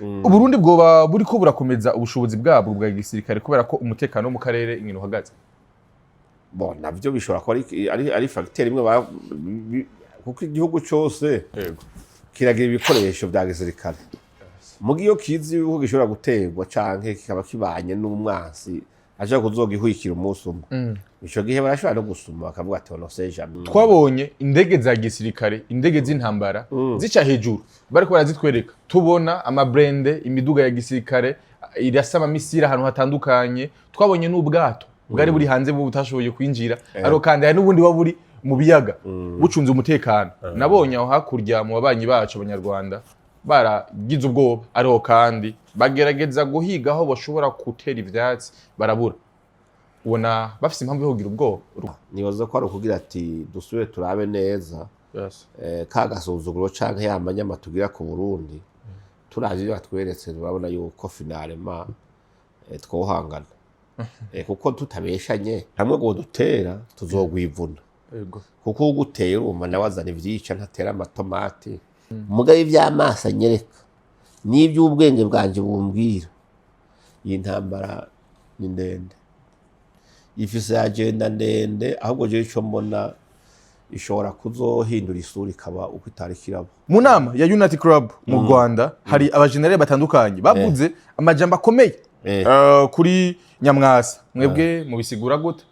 Uburundi bwoba buriko burakomeza ubushobozi bwabwo bwa gisirikare kubera ko umutekano wo mu karere ingene uhagaze? Bon, navyo bishobora kuba ari facteur imwe kuko igihugu cose kiragira ibikoresho vya gisirikare. Muga iyo kizi yuko gishobora guterwa canke kikaba kibanye n'umwansi ashaka kuzogihwikira umunsi umwe, ico gihe barashobora no gusuma bakavuga ati: "On sait jamais." Twabonye indege za gisirikare, indege z'intambara zica hejuru, bariko barazitwereka, tubona ama blindés, imiduga ya gisirikare irasa ama missiles ahantu hatandukanye. Twabonye n'ubwato bwari buri hanze bwo butashoboye kwinjira, ariko kandi hari n'ubundi buba buri mu biyaga bucunze umutekano. Nabonye aho hakurya mu babanyi bacu abanyarwanda baragize ubwoba, ariko kandi bagerageza guhiga aho bashobora gutera ivyatsi barabura. Ubona bafise impamvu yo kugira ubwoba? Nibaza ko ari ukugira ati dusubire turabe neza ka gasuzuguro canke ya manyama tugira ku Burundi. Turavye ivyo batweretse, turabona yuko finalement twohangana, kuko tutabeshanye hamwe ngo dutera tuzogwivuna. Kuko uguteye urumva nawe azana ivyica, ntatera amatomati. Mugabo ivy'amaso anyereka n'ivy'ubwenge bwanje bumbwira, iyi ntambara ni ndende, ifise agenda ndende. Ahubwo jewe ico mbona, ishobora kuzohindura isura ikaba uko itari kiraba. Mu nama ya Unity Club mu Rwanda hari abajenerali batandukanye bavuze amajambo akomeye kuri Nyamwasa. Mwebwe mubisigura gute?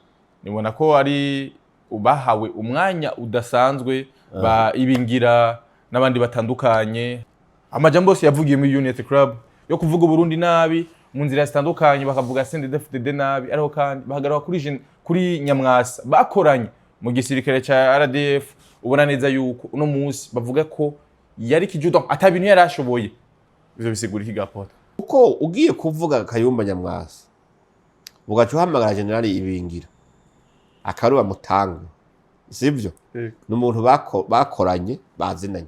Nibona ko ari bahawe umwanya udasanzwe ba Ibingira n'abandi batandukanye. Amajambo yose yavugiye muri Unity Club yo kuvuga Uburundi nabi mu nzira zitandukanye, bakavuga CNDD-FDD nabi, ariko kandi bahagarara kuri Nyamwasa bakoranye mu gisirikare ca RDF. Ubona neza yuko uno munsi bavuga ko yari kijudo, ata bintu yari ashoboye. Ivyo bisigura iki gapota? Kuko ugiye kuvuga Kayumba Nyamwasa ugaca uhamagara Generali Ibingira akaruba mutanga, sivyo? Ni umuntu bakoranye, bazinanye,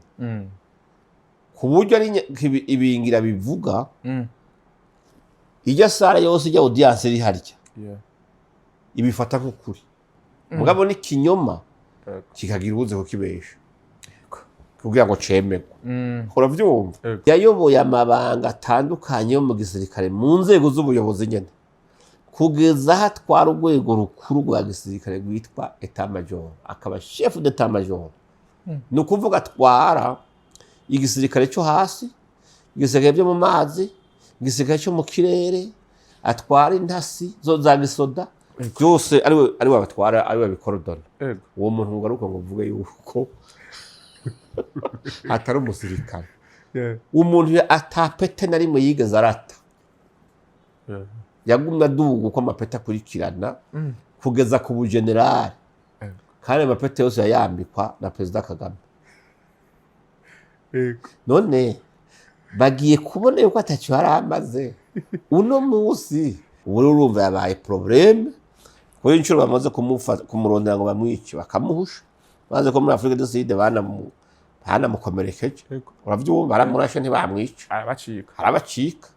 ku buryo ari Ibingira bivuga ijya salle yose, ijya audience iri harya, ibifata nk'ukuri. Mugabo n'ikinyoma kikagira ubuze kukibesha kugira ngo cemerwe. Uravyumva? Yego. Yayoboye amabanga atandukanye yo mu gisirikare mu nzego z'ubuyobozi nyene, kugeza aho atwara urwego rukuru rwa gisirikare rwitwa état-major, akaba chef d'état-major. Ni ukuvuga atwara igisirikare cyo hasi, igisirikare byo mu mazi, igisirikare cyo mu kirere, atwara intasi zo za gisoda, byose ariwe abatwara, ariwe abicoordonna. Uwo muntu ngaruka ngo mvuge yuko atari umusirikare, umuntu atapete na rimwe yigeze arata, yagumye aduga uko amapete akurikirana kugeza ku bujenerali, kandi amapete yose yayambikwa na Perezida Kagame. None bagiye kubona yuko atacyo yari amaze uno munsi. Ubu rero urumva yabaye problème kuri inshuro bamaze kumurondera ngo bamwice, bakamuhusha. Baze ko muri Afrique du Sud banamukomerekeje. Uravyumva, baramurashe ntibamwica. Arabacika. Arabacika.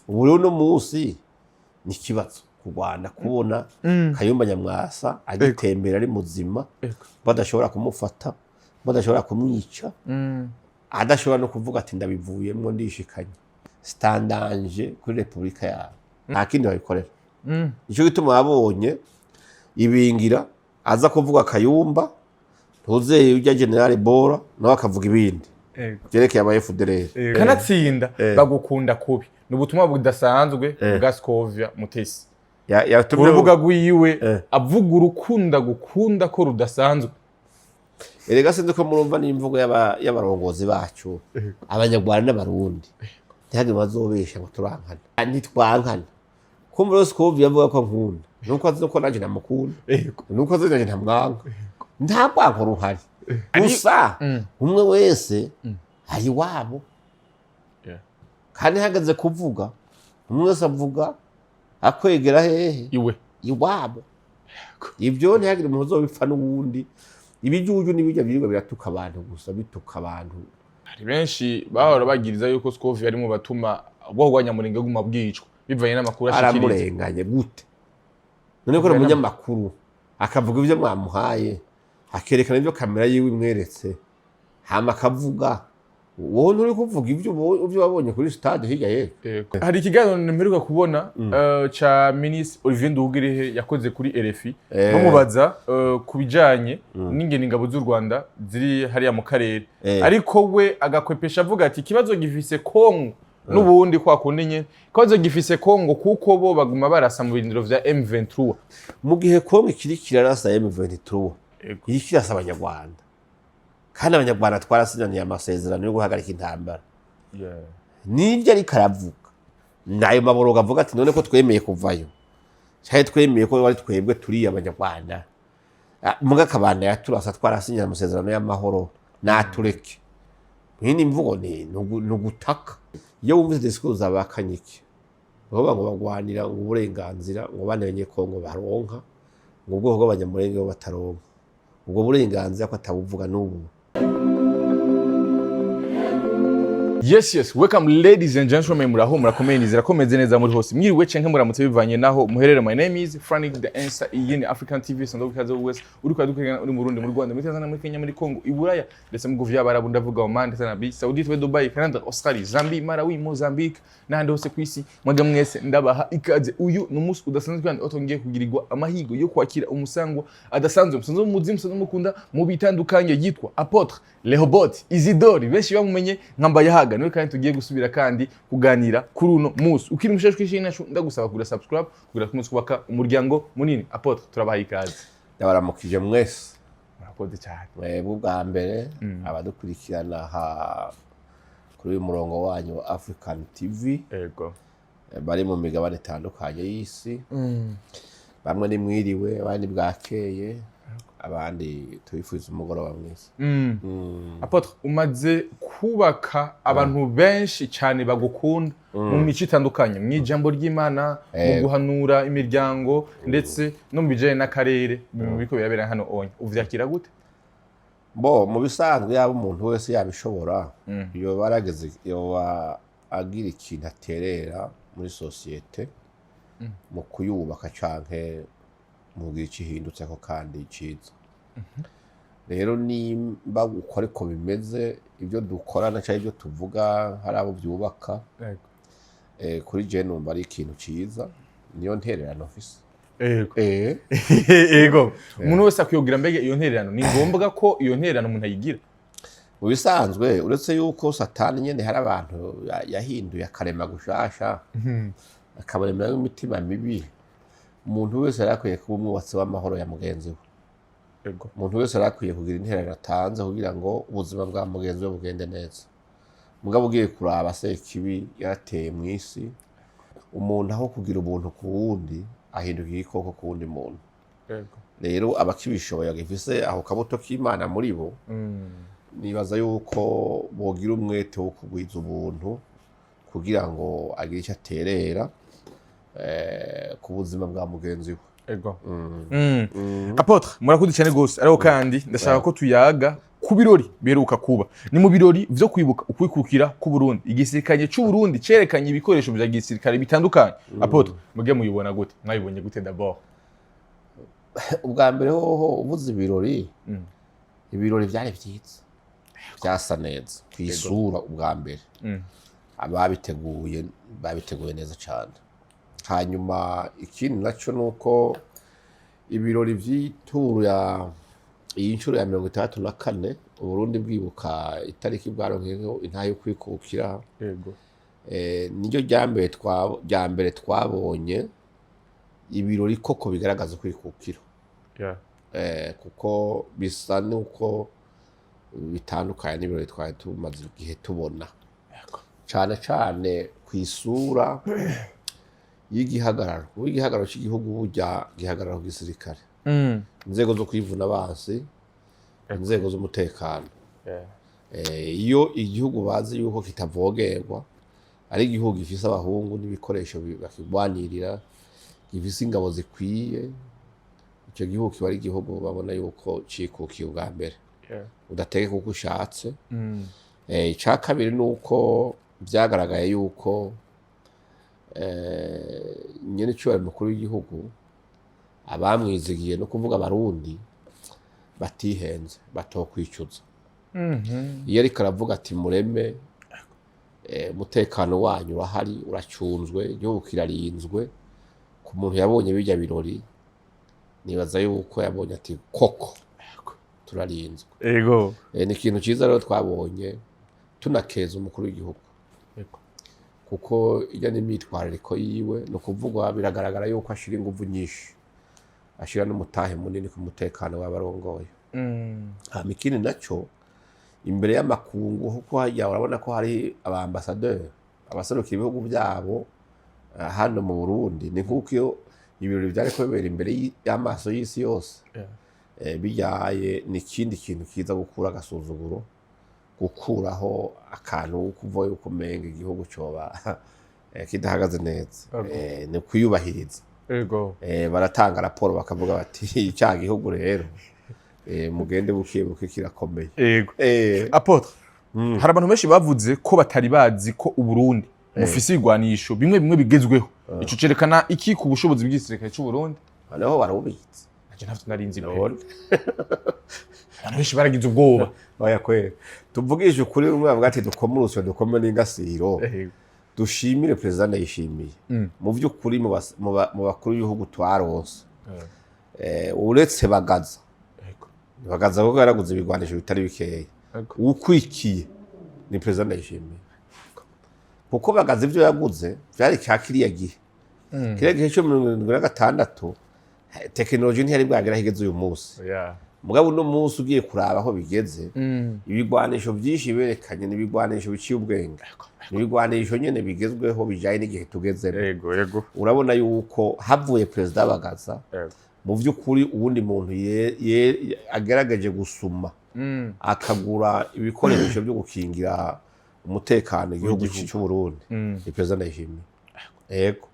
Ubu rero uno munsi ni ikibazo ku Rwanda kubona Kayumba Nyamwasa agitembera ari muzima, badashobora kumufata, badashobora kumwica, adashobora no kuvuga ati: "Ndabivuyemwo, ndishikanye sitandanje kuri repubulika yawe." Nta kindi babikorera. Nicyo gituma wabonye Ibingira aza kuvuga Kayumba, ntuzeye ujya Generale Bora nawe akavuga ibindi byerekeye aba FDLR. Kanatsinda bagukunda kubi. Ni ubutumwa budasanzwe bwa Scovia Mutesi Yatumye urubuga rwiwe, avuga urukundo agukunda ko rudasanzwe. Erega sinzi ko murumva n'imvugo y'abarongozi bacu, Abanyarwanda n'Abarundi. Ntihagire bazobesha ngo turankana, ntitwankana. Kumva rero Scovia avuga ko nkunda, nuko azi ko nanjye namukunda, nuko azi nanjye ntamwanka. Nta rwanko ruhari, gusa umwe wese ari iwabo. Kandi hageze kuvuga, umwe wese avuga akwegera hehe? Iwe. Iwabo. Ibyo ntihagire umuntu uzobipfa n'uwundi. Ibijuju n'ibijya birirwa biratuka abantu gusa, bituka abantu. Hari benshi bahora bagiriza yuko Scovia ari mu batuma ubwoko bwa Nyamurenge buguma bwicwa, bivanye n'amakuru ashikiriza. Aramurenganye gute none ko ari umunyamakuru, akavuga ibyo mwamuhaye, akerekana ibyo kamera yiwe imweretse, hama akavuga? Wowe nturi kuvuga ibyo wabonye kuri stade hirya y'ejo. Yego. Hari ikiganiro mperuka kubona ca Minisitiri Olivier Nduhungirehe yakoze kuri RFI, bamubaza ku bijanye n'ingene ingabo z'u Rwanda ziri hariya mu karere, ariko we agakwepesha avuga ati ikibazo gifise Kongo n'ubundi kwa kundi nyene, ikibazo gifise Kongo kuko bo baguma barasa mu birindiro vya M23. Mu gihe Kongo ikiri kirarasa M23, iriko irasa Abanyarwanda, kandi Abanyarwanda twarasinyaniye amasezerano yo guhagarika intambara. Nibyo ariko aravuga, nayo maboroga avuga ati none ko twemeye kuvayo, cyane twemeye ko wari twebwe turi Abanyarwanda. Ah, muga akabanda yaturasa, twarasinyanye amasezerano y'amahoro, natureke. Mwene imvugo ni ugutaka. Iyo wumvise discours za ba Kanyiki, bavuga ngo bagwanira ngo uburenganzira ngo bane Abanyekongo baronka, ngo ubwoko bw'Abanyamurenge bo bataronka ubwo burenganzira, ko atabuvuga n'ubu. Yes, welcome ladies and gentlemen, muraho, murakomeye, nizera ko meze neza muri hose. Mwiriwe canke muramutse bivanye naho muherere. My name is Frank the Answer. Iyi ni African TV, sando kaze wese uri kwadukurikirana, uri mu Burundi, mu Rwanda, muri Tanzania, muri Kenya, muri Congo, i Buraya, ndetse mu bihugu vy'Abarabu, ndavuga Oman ndetse na Arabie Saoudite, Dubai, Canada, Australia, Zambia, Malawi, Mozambique n'ahandi hose ku isi. Mwebwe mwese ndabaha ikaze. Uyu ni umunsi udasanzwe kandi aho tugiye kugirirwa amahigo yo kwakira umusangwa adasanzwe, musanzwe muzi, musanzwe mukunda mu bitandukanye, yitwa Apôtre Rehoboth Isidore, benshi bamumenye nka Mbayahaga. Niwe kandi tugiye gusubira kandi kuganira kuri uno munsi. Ukiri mushasha kw'ishini nacu, ndagusaba kugura subscribe kugira twumunsi kubaka umuryango munini. Apôtre, turabaha ikaze. Ndabaramukije mwese. Murakoze cyane. Mwebwe ubwa mbere, abadukurikirana aha kuri uyu murongo wanyu wa African TV, bari mu migabane itandukanye y'isi, bamwe ni mwiriwe, abandi bwakeye, abandi tubifuriza umugoroba mwiza. Apôtre, umaze kubaka abantu benshi cyane bagukunda mu mico itandukanye, mu ijambo ry'Imana, mu guhanura imiryango, ndetse no mu bijanye n'akarere, mu biriko birabera hano onye. Uvyakira gute? Bo mu bisanzwe, yaba umuntu wese yabishobora, yoba arageze, yoba agira ikintu aterera muri sosiyete mu kuyubaka canke mu kugira ico ihindutseko kandi ciza. Rero nimba uko ariko bimeze, ibyo dukorana canke ibyo tuvuga hari abo byubaka, kuri je numva ari ikintu ciza, niyo ntererano mfise. Ego, umuntu wese akwiye. Mbega iyo ntererano, ni ngombwa ko iyo ntererano umuntu ayigira? Mu bisanzwe, uretse yuko Satani nyene hari abantu yahinduye akarema gushasha, akabaremera imitima mibi, umuntu wese yari akwiye kuba umwubatsi w'amahoro ya mugenzi we. Umuntu wese yari akwiye kugira intererano atanze kugira ngo ubuzima bwa mugenzi we bugende neza. Mugabo ugiye kuraba, Sekibi yarateye mu isi, umuntu aho kugira ubuntu ku wundi ahinduka igikoko ku wundi muntu. Rero abakibishoboye, bagifise aho kabuto k'Imana muri bo, nibaza yuko bogira umwete wo kugwiza ubuntu kugira ngo agire icyo aterera ku buzima bwa mugenzi we. Ego. Apôtre, murakoze cyane gose, ariko kandi ndashaka ko tuyaga ku birori biheruka kuba. Ni mu birori vyo kwibuka ukwikukira k'u Burundi. Igisirikare c'u Burundi cerekanye ibikoresho vya gisirikare bitandukanye. Apôtre, muge muyibona gute? Mwayibonye gute d'abord? Ubwa mbere hoho, uvuze ibirori, ibirori byari byiza, byasa neza ku isura ubwa mbere. Ababiteguye babiteguye neza cyane. Hanyuma ikindi nacyo ni uko ibirori by'ituru ya iyi nshuro ya 64 Uburundi bwibuka itariki bwaronkeyeho intahe yo kwikukira, niryo rya mbere twabonye ibirori koko bigaragaza kwikukira, kuko bisa n'uko bitandukanye n'ibirori twari tumaze igihe tubona, cane cane ku isura y'igihagararo. Kuko igihagararo cy'igihugu burya gihagarara ku gisirikare, inzego zo kwivuna abansi, inzego z'umutekano. Iyo igihugu bazi yuko kitavogerwa, ari igihugu gifise abahungu n'ibikoresho bakigwanirira, gifise ingabo zikwiye, icyo gihugu kiba ari igihugu babona yuko cikukiye ubwa mbere, udategeka uko ushatse. Icya kabiri ni uko byagaragaye yuko nyene icyubahiro mukuru w'igihugu, abamwizigiye, no kuvuga Abarundi, batihenze, batokwicuza. Iyo ariko aravuga ati: "Mureme, umutekano wanyu urahari, uracunzwe, igihugu kirarinzwe." Ku muntu yabonye bijya birori, nibaza yuko yabonye ati: "Koko turarinzwe." Ni ikintu cyiza rero twabonye, tunakeza umukuru w'igihugu, kuko ijya n'imyitwarariko yiwe. Ni ukuvuga biragaragara yuko ashira ingufu nyinshi, ashira n'umutahe munini ku mutekano w'abarongoye. Hama ikindi nacyo, imbere y'amakungu, kuko hajya urabona ko hari abambasaderi, abaserukira ibihugu byabo hano mu Burundi. Ni nk'uko iyo ibirori byari kubera imbere y'amaso y'isi yose. Bijaye ni ikindi kintu kiza gukura agasuzuguro, gukuraho akantu kuva yuko umenga igihugu coba kidahagaze neza. Ni kwiyubahiriza. Baratanga raporo bakavuga bati: "Cya gihugu rero, mugende buke buke, kirakomeye." Apôtre, hari abantu benshi bavuze ko batari bazi ko Uburundi bufise ibigwanisho bimwe bimwe bigezweho. Ico cerekana iki ku bushobozi bw'igisirikare c'u Burundi? Noneho barawubitse. Nanje ntavyo narinzi pe. None. Abantu benshi baragize ubwoba. Oya kweri, tuvugishe ukuri, umwe bavuga ati: "Dukome urusyo, dukome n'ingasiro." Dushimire Perezida Ndayishimiye. Mu by'ukuri, mu bakuru b'ibihugu twaronse, uretse Bagaza, Bagaza kuko yaraguze ibigwanisho bitari bikeya, ukwikiye ni Perezida Ndayishimiye, kuko Bagaza ibyo yaguze byari cya kiriya gihe, kiriya gihe cyo 76, tekinoloji ntiyari bwagera aho igeze uyu munsi. Mugabo uno munsi ugiye kuraba aho bigeze, ibigwanisho byinshi berekanye ni ibigwanisho biciye ubwenge, ni ibigwanisho nyene bigezweho, bijanye n'igihe tugezemo. Yego yego Urabona yuko havuye Perezida Bagaza, mu by'ukuri uwundi muntu agaragaje gusuma akagura ibikoresho byo gukingira umutekano igihugu cy'u Burundi ni Perezida Ndayishimiye. Yego,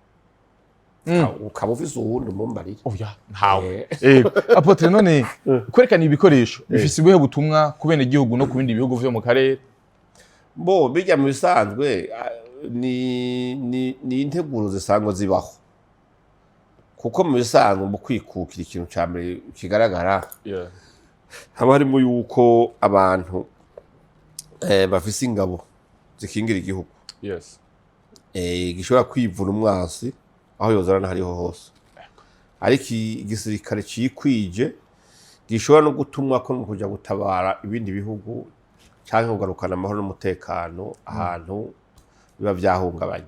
ukaba ufise uwundi umumbarire. Oya, ntawe. Yego. Apôtre, none kwerekana ibikoresho bifise ubuhe butumwa ku bene gihugu no ku bindi bihugu vyo mu karere? Bo bijya mu bisanzwe, ni integuro zisanzwe zibaho, kuko mu bisanzwe mu kwikukira, ikintu cya mbere kigaragara haba harimo yuko abantu bafise ingabo zikingira igihugu, gishobora kwivuna umwansi aho yozana hariho hose, ariko igisirikare cikwije gishobora no gutumwa ko mu kuja gutabara ibindi bihugu canke kugarukana amahoro n'umutekano ahantu biba vyahungabanye.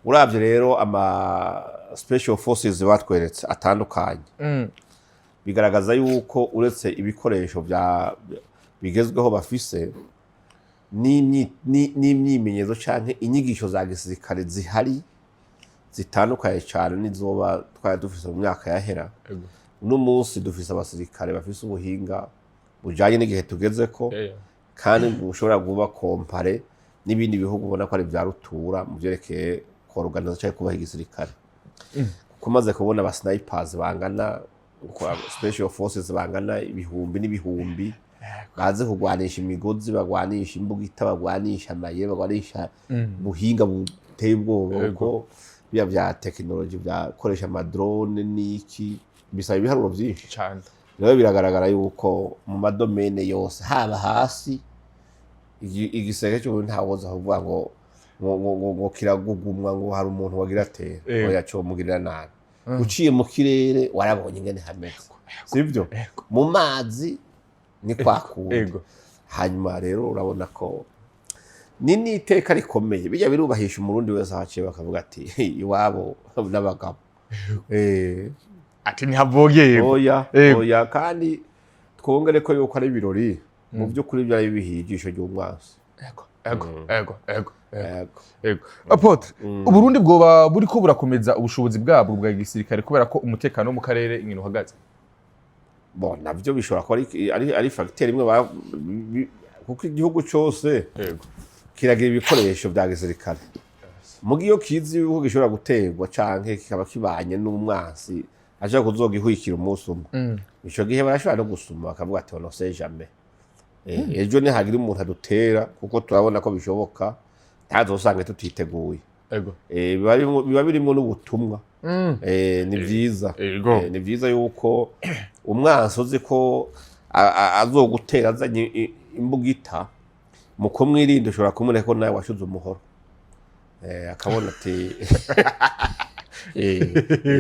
Uravye rero ama special forces batweretse atandukanye, bigaragaza yuko uretse ibikoresho bya bigezweho bafise n'imyimenyerezo canke inyigisho za gisirikare zihari zitandukanye cyane n'izoba twari dufise mu myaka yahera. Uno munsi dufise abasirikare bafise ubuhinga bujanye n'igihe tugezeko, kandi bushobora kuba comparé n'ibindi bihugu ubona ko ari vya rutura mu vyerekeye koroganiza canke kubaha igisirikare, kuko umaze kubona aba snipers bangana, special forces bangana ibihumbi n'ibihumbi, bazi kurwanisha imigozi, bagwanisha imbugita, bagwanisha amaye, bagwanisha ubuhinga buteye ubwoba, kuko biya bya tekinoloji byakoresha ama drone n'iki bisaba ibiharuro byinshi. Rero biragaragara yuko mu ma domaines yose, haba hasi, igisenge cy'ubu ntawoza kuvuga ngo kiragugumwa, ngo hari umuntu wagira atera, oya, comugirira nabi. Uciye mu kirere warabonye ingene hameze, sibyo? Mu mazi ni kwa kundi. Hanyuma rero urabona ko ni n'iteka rikomeye, bijya birubahisha Umurundi wese ahaciye, bakavuga ati: "Iwabo n'abagabo." Ati ntihavogeye. Oya. Oya, kandi twongere ko yuko ari ibirori mu by'ukuri byari bihiye ijisho ry'umwansi. Ego ego ego ego ego Yego. Ego. Apôtre, Uburundi bwoba buriko burakomeza ubushobozi bwabwo bwa gisirikare kubera ko umutekano wo mu karere ingene uhagaze? Bon, navyo bishobora kuba ari facteur imwe, kuko igihugu cyose kiragira ibikoresho bya gisirikare. Muga iyo kizi yuko gishobora guterwa canke kikaba kibanye n'umwansi ashaka kuzogihwikira umunsi umwe, ico gihe barashobora no gusuma bakavuga ati: "On sait jamais, ejo nihagira umuntu adutera, kuko turabona ko bishoboka, ntazosange tutiteguye." Biba birimwo n'ubutumwa. Ni vyiza. Ni vyiza yuko umwansi uzi ko azogutera azanye imbugita, mu kumwirinda ushobora kumwereka ko nawe washuze umuhoro. Akabona ati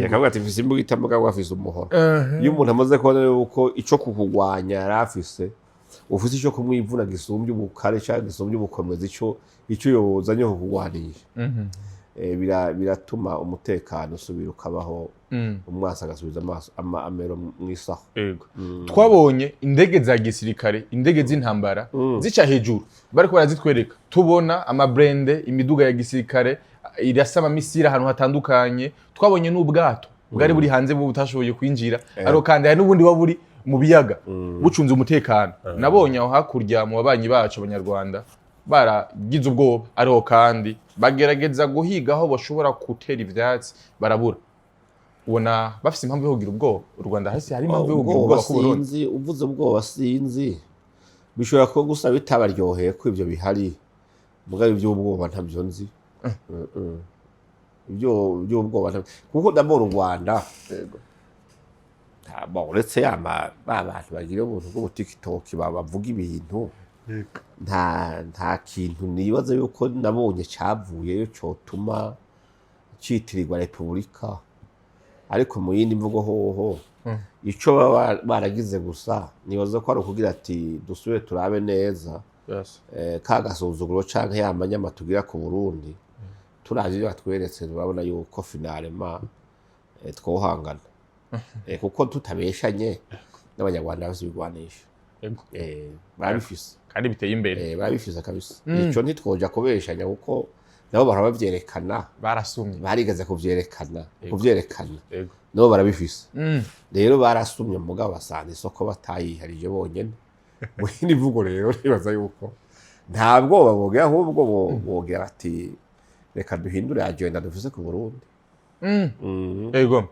akavuga ati: "Mfise imbugita," mugabo afise umuhoro. Iyo umuntu amaze kubona yuko ico kukugwanya yari afise, ufise ico kumwivuna gisumbye ubukare canke gisumbye ubukomezi ico yozanye kukugwanisha, biratuma umutekano usubira ukabaho, umwasi agasubiza amaso amero mw'isaho. Yego. Twabonye indege za gisirikare, indege z'intambara zica hejuru, bariko barazitwereka, tubona ama blindés, imiduga ya gisirikare irasa ama missiles ahantu hatandukanye. Twabonye n'ubwato bwari buri hanze bwo butashoboye kwinjira, ariko kandi hari n'ubundi buba buri mu biyaga bucunze umutekano. Nabonye aho hakurya mu babanyi bacu abanyarwanda baragize ubwoba, ariko kandi bagerageza guhiga aho bashobora gutera ivyatsi, barabura. Ubona bafise impamvu yo kugira ubwoba? U Rwanda hasi hari impamvu yo kugira Ubwoba ubwoba ku Burundi? Sinzi, uvuze ubwoba sinzi, bishobora kuba gusa bitabaryoheye ko ivyo bihari, mugabo ivy'ubwoba ntabyo nzi. Ibyo by'ubwoba ntabyo, kuko ndabona u Rwanda bon, uretse yama ba bantu bagira ubuntu bw'ubutikitoki bavuga ibintu, nta kintu nibaza yuko nabonye cavuyeyo cotuma citirirwa repubulika. Ariko mu yindi mvugo hoho, ico baba baragize gusa nibaza ko ari ukugira ati: "Dusubire turabe neza ka gasuzuguro canke ya manyama tugira ku Burundi, turavye ivyo batweretse, turabona yuko finalement twohangana." Kuko tutabeshanye, n'abanyarwanda bafise ibigwanisho. Barabifise. Kandi biteye imbere. Barabifise kabisa. Ico ntitwoja kubeshanya, kuko nabo bahora bavyerekana. Barasumye. Barigeze kuvyerekana. Nabo barabifise. Rero barasumye, mugabo basanga isoko batayiharije bonyene. Mu yindi mvugo rero, nibaza yuko nta bwoba bogira, ahubwo bogira bati: "Reka duhindure agenda dufise ku Burundi." Yego.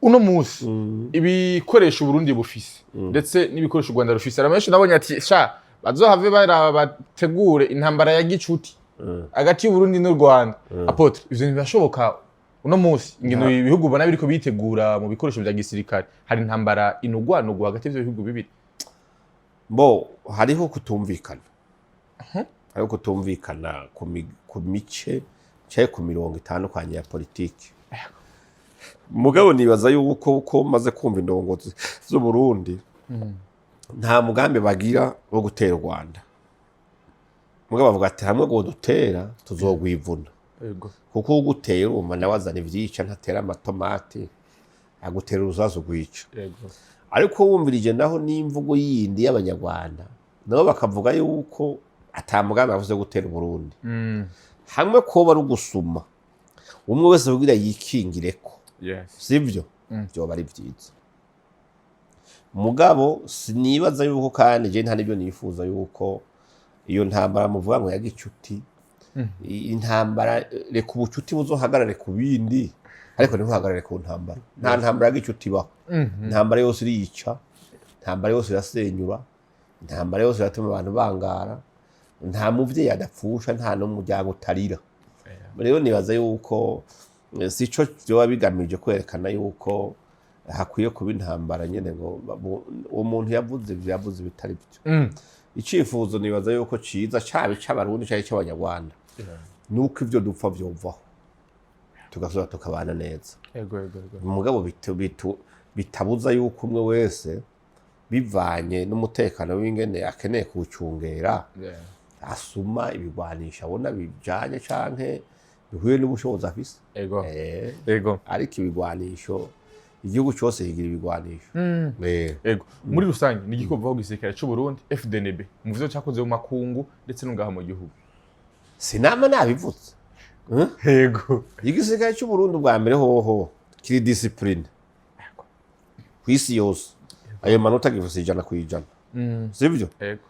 Uno munsi ibikoresho Uburundi bufise ndetse n'ibikoresho u Rwanda rufise, hari benshi nabonye ati: "Sha, bazohave baraba bategure intambara ya gicuti hagati y'Uburundi n'u Rwanda." Apôtre, ivyo ntibirashoboka uno munsi, ingeno ibihugu ubona biriko bitegura mu bikoresho vya gisirikare, hari intambara inugwanugwa hagati y'ivyo bihugu bibiri? Bo hariho kutumvikana ku mice canke ku mirongo itandukanye ya politiki. Mugabo nibaza yuko ko maze kumva indongozi z'Uburundi, nta mugambi bagira wo gutera u Rwanda, mugabo bavuga ati: "Hamwe ngo dutera tuzogwivuna." Kuko uguteye, urumva nawe azana ivyica, ntatera amatomati, agutera urusasu rwica. Ariko wumvirije naho n'imvugo yindi y'abanyarwanda, nabo bakavuga yuko ata mugambi bavuze gutera Uburundi. Hamwe koba ari ugusuma, umwe wese kugira yikingireko, sivyo? Vyoba ari vyiza, mugabo sinibaza yuko, kandi je nta nibyo nifuza, yuko iyo ntambara muvuga ngo ya gicuti. Intambara, reka ubucuti buzohagarare ku bindi, ariko ntibuhagarare ku ntambara. Nta ntambara ya gicuti ibaho. Intambara yose irica, intambara yose irasenyura, intambara yose iratuma abantu bangara. Nta muvyeyi adapfusha, nta n'umuryango utarira. Rero nibaza yuko sico vyoba bigamije kwerekana yuko hakwiye kuba intambara nyene, ngo uwo muntu yavuze ivyo yavuze bitari byo. Icifuzo nibaza yuko ciza, caba ic'abarundi canke ic'abanyarwanda, nuko ivyo dupfa vyovaho, tugasubira tukabana neza. Yego yego yego Mugabo bitabuza yuko umwe wese, bivanye n'umutekano w'ingene akeneye kuwucungera, asuma ibigwanisho abona bijanye canke bihuye n'ubushobozi afise. Ariko ibigwanisho, igihugu cyose kigira ibigwanisho. Ego, muri rusange ni igikorwa gisirikare cy'u Burundi FDNB mu vyo cyakoze mu makungu ndetse no ngaha mu gihugu? Sinama nabivutse. Yego. Igisirikare cy'u Burundi, ubwa mbere hoho kiri discipline ku isi yose, ayo manota gifise 100%, sivyo? Yego.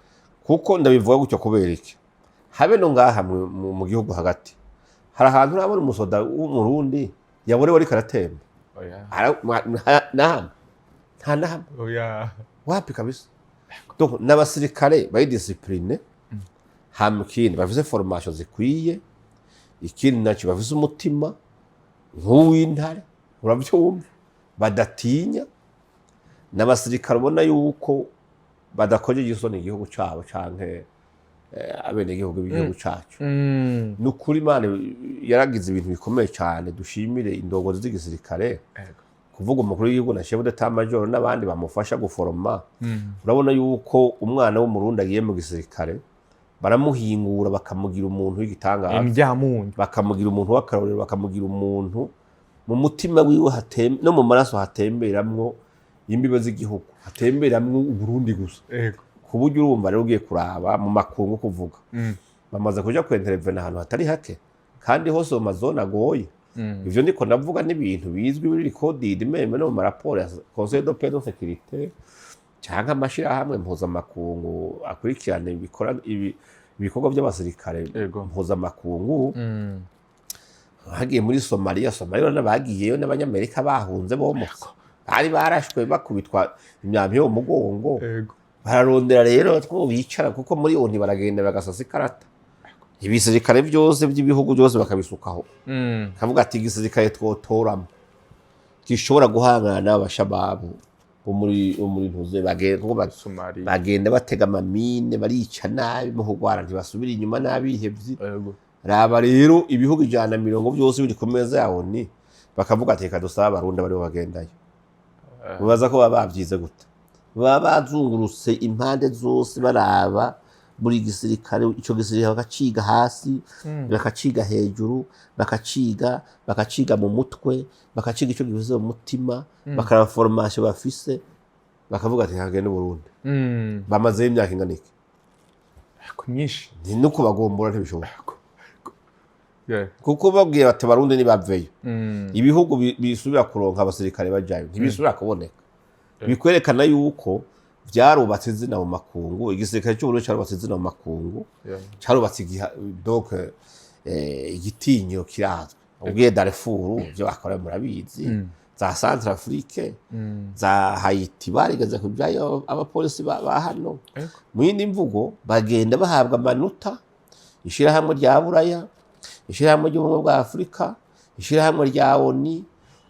Kuko ndabivuga gutyo kubera iki? Habe no ngaha mu gihugu hagati, hari ahantu urabona umusoda w'umurundi yaborewe ariko aratemba? Oya. Nahamwe, nta nahamwe. Oya. Wapi kabisa. Donc n'abasirikare bari discipline. Hama ikindi, bafise formation zikwiye. Ikindi nacyo, bafise umutima nk'uw'intare, uravyumva, badatinya. N'abasirikare ubona yuko Badakojeje isoni igihugu cabo canke abenegihugu b'igihugu cacu. Ni ukuri, Imana yaragize ibintu bikomeye cyane. Dushimire indongozi z'igisirikare, kuvuga umukuru w'igihugu na chef d'état major n'abandi bamufasha guforoma. Urabona yuko umwana w'Umurundi agiye mu gisirikare, baramuhingura, bakamugira umuntu w'igitangaza, Indyamunyu. bakamugira umuntu w'akarorero, bakamugira umuntu mu mutima wiwe no mu maraso hatemberamwo imbibe z'igihugu, hatemberamwo Uburundi gusa. Ku buryo urumva rero ugiye kuraba mu makungu, kuvuga bamaze kuja kwenterevena ahantu hatari hake kandi hose mu mazone agoye. Ivyo ndiko ndavuga n'ibintu bizwi, biri recorded, même no mu maraporo ya Conseil de paix de sécurité canke amashirahamwe mpuzamakungu akurikirana ibikorwa by'abasirikare mpuzamakungu. Hagiye muri Somalia, Somalia urabona bagiyeyo n'Abanyamerika bahunze bomotse, bari barashwe, bakubitwa imyambi yo mu mugongo. Bararondera rero two bicara, kuko muri ONU baragenda bagasasa ikarata, ibisirikare byose by'ibihugu byose bakabisukaho, kavuga ati igisirikare twotoramo gishobora guhangana n'Abashababu bo muri ntuze bagenda, kuko Somalia. bagenda batega amamine, barica nabi mu kugwara, ntibasubira inyuma n'abihevyi. Raba rero ibihugu 120 byose biri ku meza ya ONU, bakavuga ati reka dusabe Abarundi baribo bagendayo. Bibaza ko baba bavyize gute? Baba bazungurutse impande zose, baraba buri gisirikare, ico gisirikare bakaciga hasi, bakaciga hejuru, bakaciga mu mutwe, bakaciga ico gifise mu mutima, bakaraba formation bafise, bakavuga ati hagende Burundi. Bamazeyo imyaka ingana iki? Ko myinshi. Ni no kubagombora ntibishoboka, kuko babwiye bati Abarundi ntibaveyo, ibihugu bisubira kuronka abasirikare bajayo ntibisubira kuboneka. Bikwerekana yuko vyarubatse izina mu makungu. Igisirikare c'Uburundi carubatse izina mu makungu, carubatse donc igitinyiro kirazwi. Ubwiye Darfur ivyo bakora murabizi, za Centrafrique, za Haiti, barigeze kujayo abapolisi ba hano. Mu yindi mvugo, bagenda bahabwa amanota. Ishirahamwe rya Buraya, Ishirahamwe ry'Ubumwe bwa Afurika, Ishirahamwe rya ONU,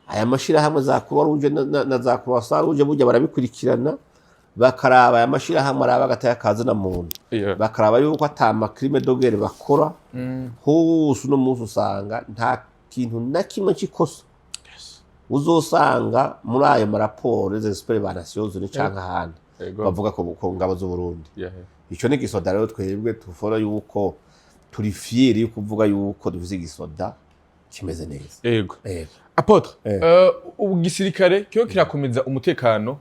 aya mashirahamwe za Croix Rouge na za Croix Rouge, burya barabikurikirana, bakaraba aya mashirahamwe araba agataya kazi na muntu, bakaraba yuko ata ma crimes de guerre bakora. Hose uno munsi usanga nta kintu na kimwe c'ikosa uzosanga muri ayo maraporo des experts ba Nations Unies canke ahandi bavuga ku ngabo z'Uburundi. Ico ni igisoda rero twebwe tufora yuko turi fiers yo kuvuga yuko dufise igisoda kimeze neza. Yego. Apôtre, ubu gisirikare kiyo kirakomeza umutekano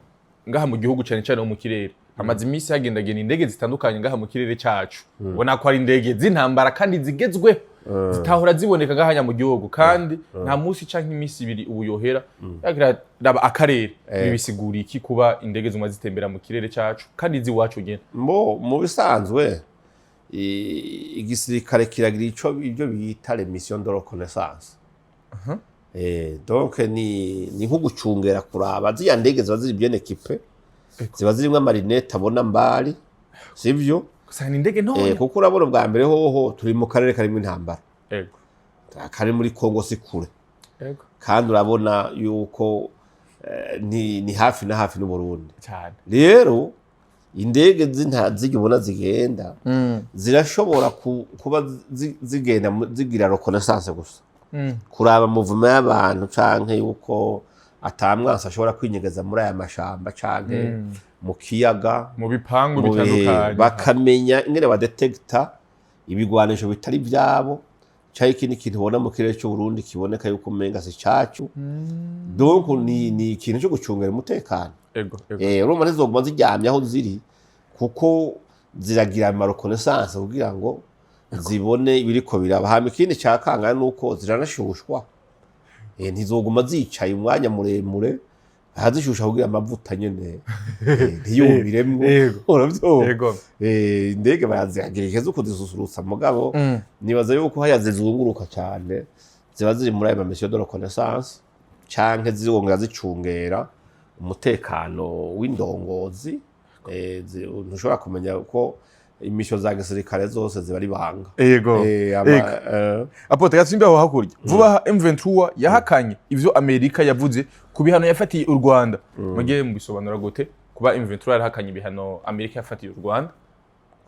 ngaha mu gihugu, cyane cyane wo mu kirere. Hamaze iminsi hagendagenda indege zitandukanye ngaha mu kirere cacu, ubona ko ari indege z'intambara kandi zigezweho, zitahora ziboneka ngaha mu gihugu, kandi nta munsi canke iminsi 2 ubu yohera raba akarere. Ibi bisigura iki, kuba indege zuma zitembera mu kirere cacu kandi z'iwacu nyene? Mu bisanzwe igisirikare kiragira ico ibyo bita les missions de reconnaissance. Donc ni nko gucungera, kuraba ziriya ndege ziba ziri bien équipées, ziba zirimwo ama lunettes abona mbali, sivyo? Gusa ni indege ntoya. Kuko urabona ubwa mbere hoho turi mu karere karimo intambara, kari muri Kongo, si kure. Kandi urabona yuko ni hafi na hafi n'Uburundi. Rero indege zirya ubona zigenda, zirashobora kuba zigenda zigira reconnaissance gusa, kuraba mouvement y'abantu canke yuko atamwansi ashobora kwinyegeza muri aya mashamba canke mu kiyaga, mu bipangu mu bihe, bitandukanye. Bakamenya ingene badetekta ibigwanisho bitari ivyabo canke ikindi kintu ubona mu kirere c'Uburundi kiboneka yuko umenga si cacu. Donc ni ikintu co gucungera umutekano. Ego ego. Urumva ntizoguma ziryamye aho ziri, kuko ziragira ama reconnaissance kugira ngo zibone ibiriko biraba. Hama ikindi ca kangahe nuko ziranashushwa. Ntizoguma zicaye umwanya muremure, ahazishusha kugira amavuta nyene ntiyumiremwo. Uravyumva? Ego. Indege barazihagira zo kuzisusurutsa, mugabo nibaza yuko haya zizunguruka cyane ziba ziri muri ayo ma mission de reconnaissance canke zongera zicungera umutekano w'indongozi. Ntushobora kumenya ko imisho za gisirikare zose ziba ari banga. Apôtre, gatsimbe aho hakurya vuba aha, M23 yahakanye ivyo Amerika yavuze ku bihano yafatiye u Rwanda. Mugiye mubisobanura gute? Kuba M23 yarahakanye ibihano Amerika yafatiye u Rwanda.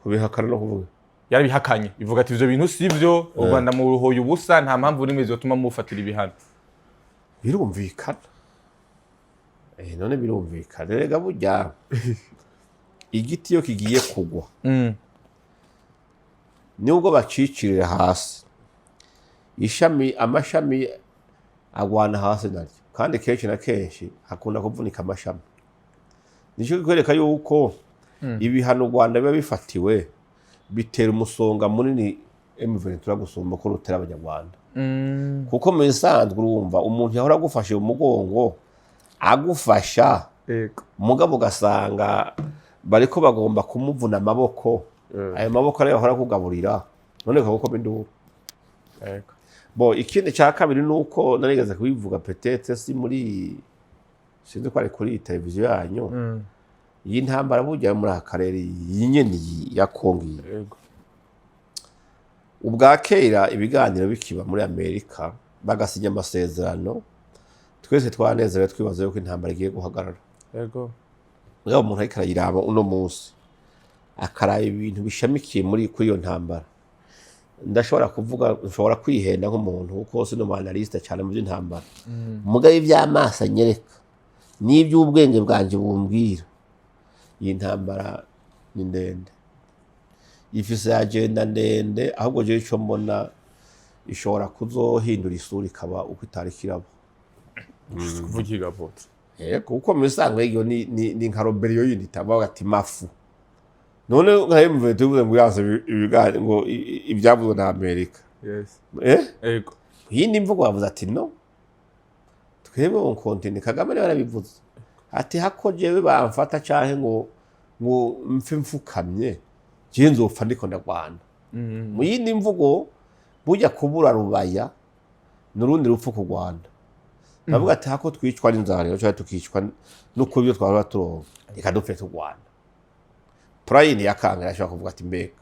Kubihakana no kuvuga? Yarabihakanye, ivuga ati: "Ivyo bintu sivyo, u Rwanda muruhoye ubusa, nta mpamvu n'imwe zotuma mufatira ibihano." Birumvikana. None birumvikana rega, burya igiti iyo kigiye kugwa, nubwo bacicirira hasi ishami, amashami agwana hasi naryo, kandi kenshi na kenshi hakunda kuvunika amashami. Nicyo kikwereka yuko ibihano u Rwanda biba bifatiwe bitera umusonga munini M23 gusumba ko rutera Abanyarwanda, kuko mu bisanzwe urumva umuntu yahora agufashe mu mugongo, agufasha, mugabo ugasanga bariko bagomba kumuvuna amaboko. Ayo maboko ariyo bahora kugaburira, none ukaba induru. Bo ikindi cya kabiri ni uko narigeze kubivuga, peut-être si muri, sinzi ko ari kuri televiziyo yanyu. Iyi ntambara burya muri aka karere, iyi nyene, iyi ya Kongo iyi, ubwa kera ibiganiro bikiba muri Amerika, bagasinya amasezerano, twese twanezerewe, twibaza yuko intambara igiye guhagarara. Mugabo umuntu ariko arayiraba uno munsi, akaraba ibintu bishamikiye muri kuri iyo ntambara, ndashobora kuvuga, nshobora kwihenda nk'umuntu, kuko sino mu analyste cyane mu by'intambara, mugabo iby'amaso anyereka n'iby'ubwenge bwanjye bumbwira, iyi ntambara ni ndende, ifise agenda ndende. Ahubwo jewe ico mbona, ishobora kuzohindura isura, ikaba uko itari kiraba. Kuvuga igavutse. Yego, kuko mu bisanzwe iyo ni nka rébellion yindi itavuga ati mafu. None nka M23 tuvuze ngo yanse ngo ibyavuzwe na Amerika. Eh? Yego. Iyindi mvugo bavuze ati: "No twebwe mu continent." Kagame niwe yarabivuze ati: "Hako jewe bamfata canke ngo mpfe mfukamye, jewe nzopfa ndiko ndagwana." Mu yindi mvugo, burya kubura Rubaya ni urundi rupfu ku Rwanda. Bavuga ati: "Hako twicwa n'inzara rero canke tukicwa no kuba ibyo twahora turonka, reka dupfe turwana." Purayini yakanga yashobora kuvuga ati: "Mbega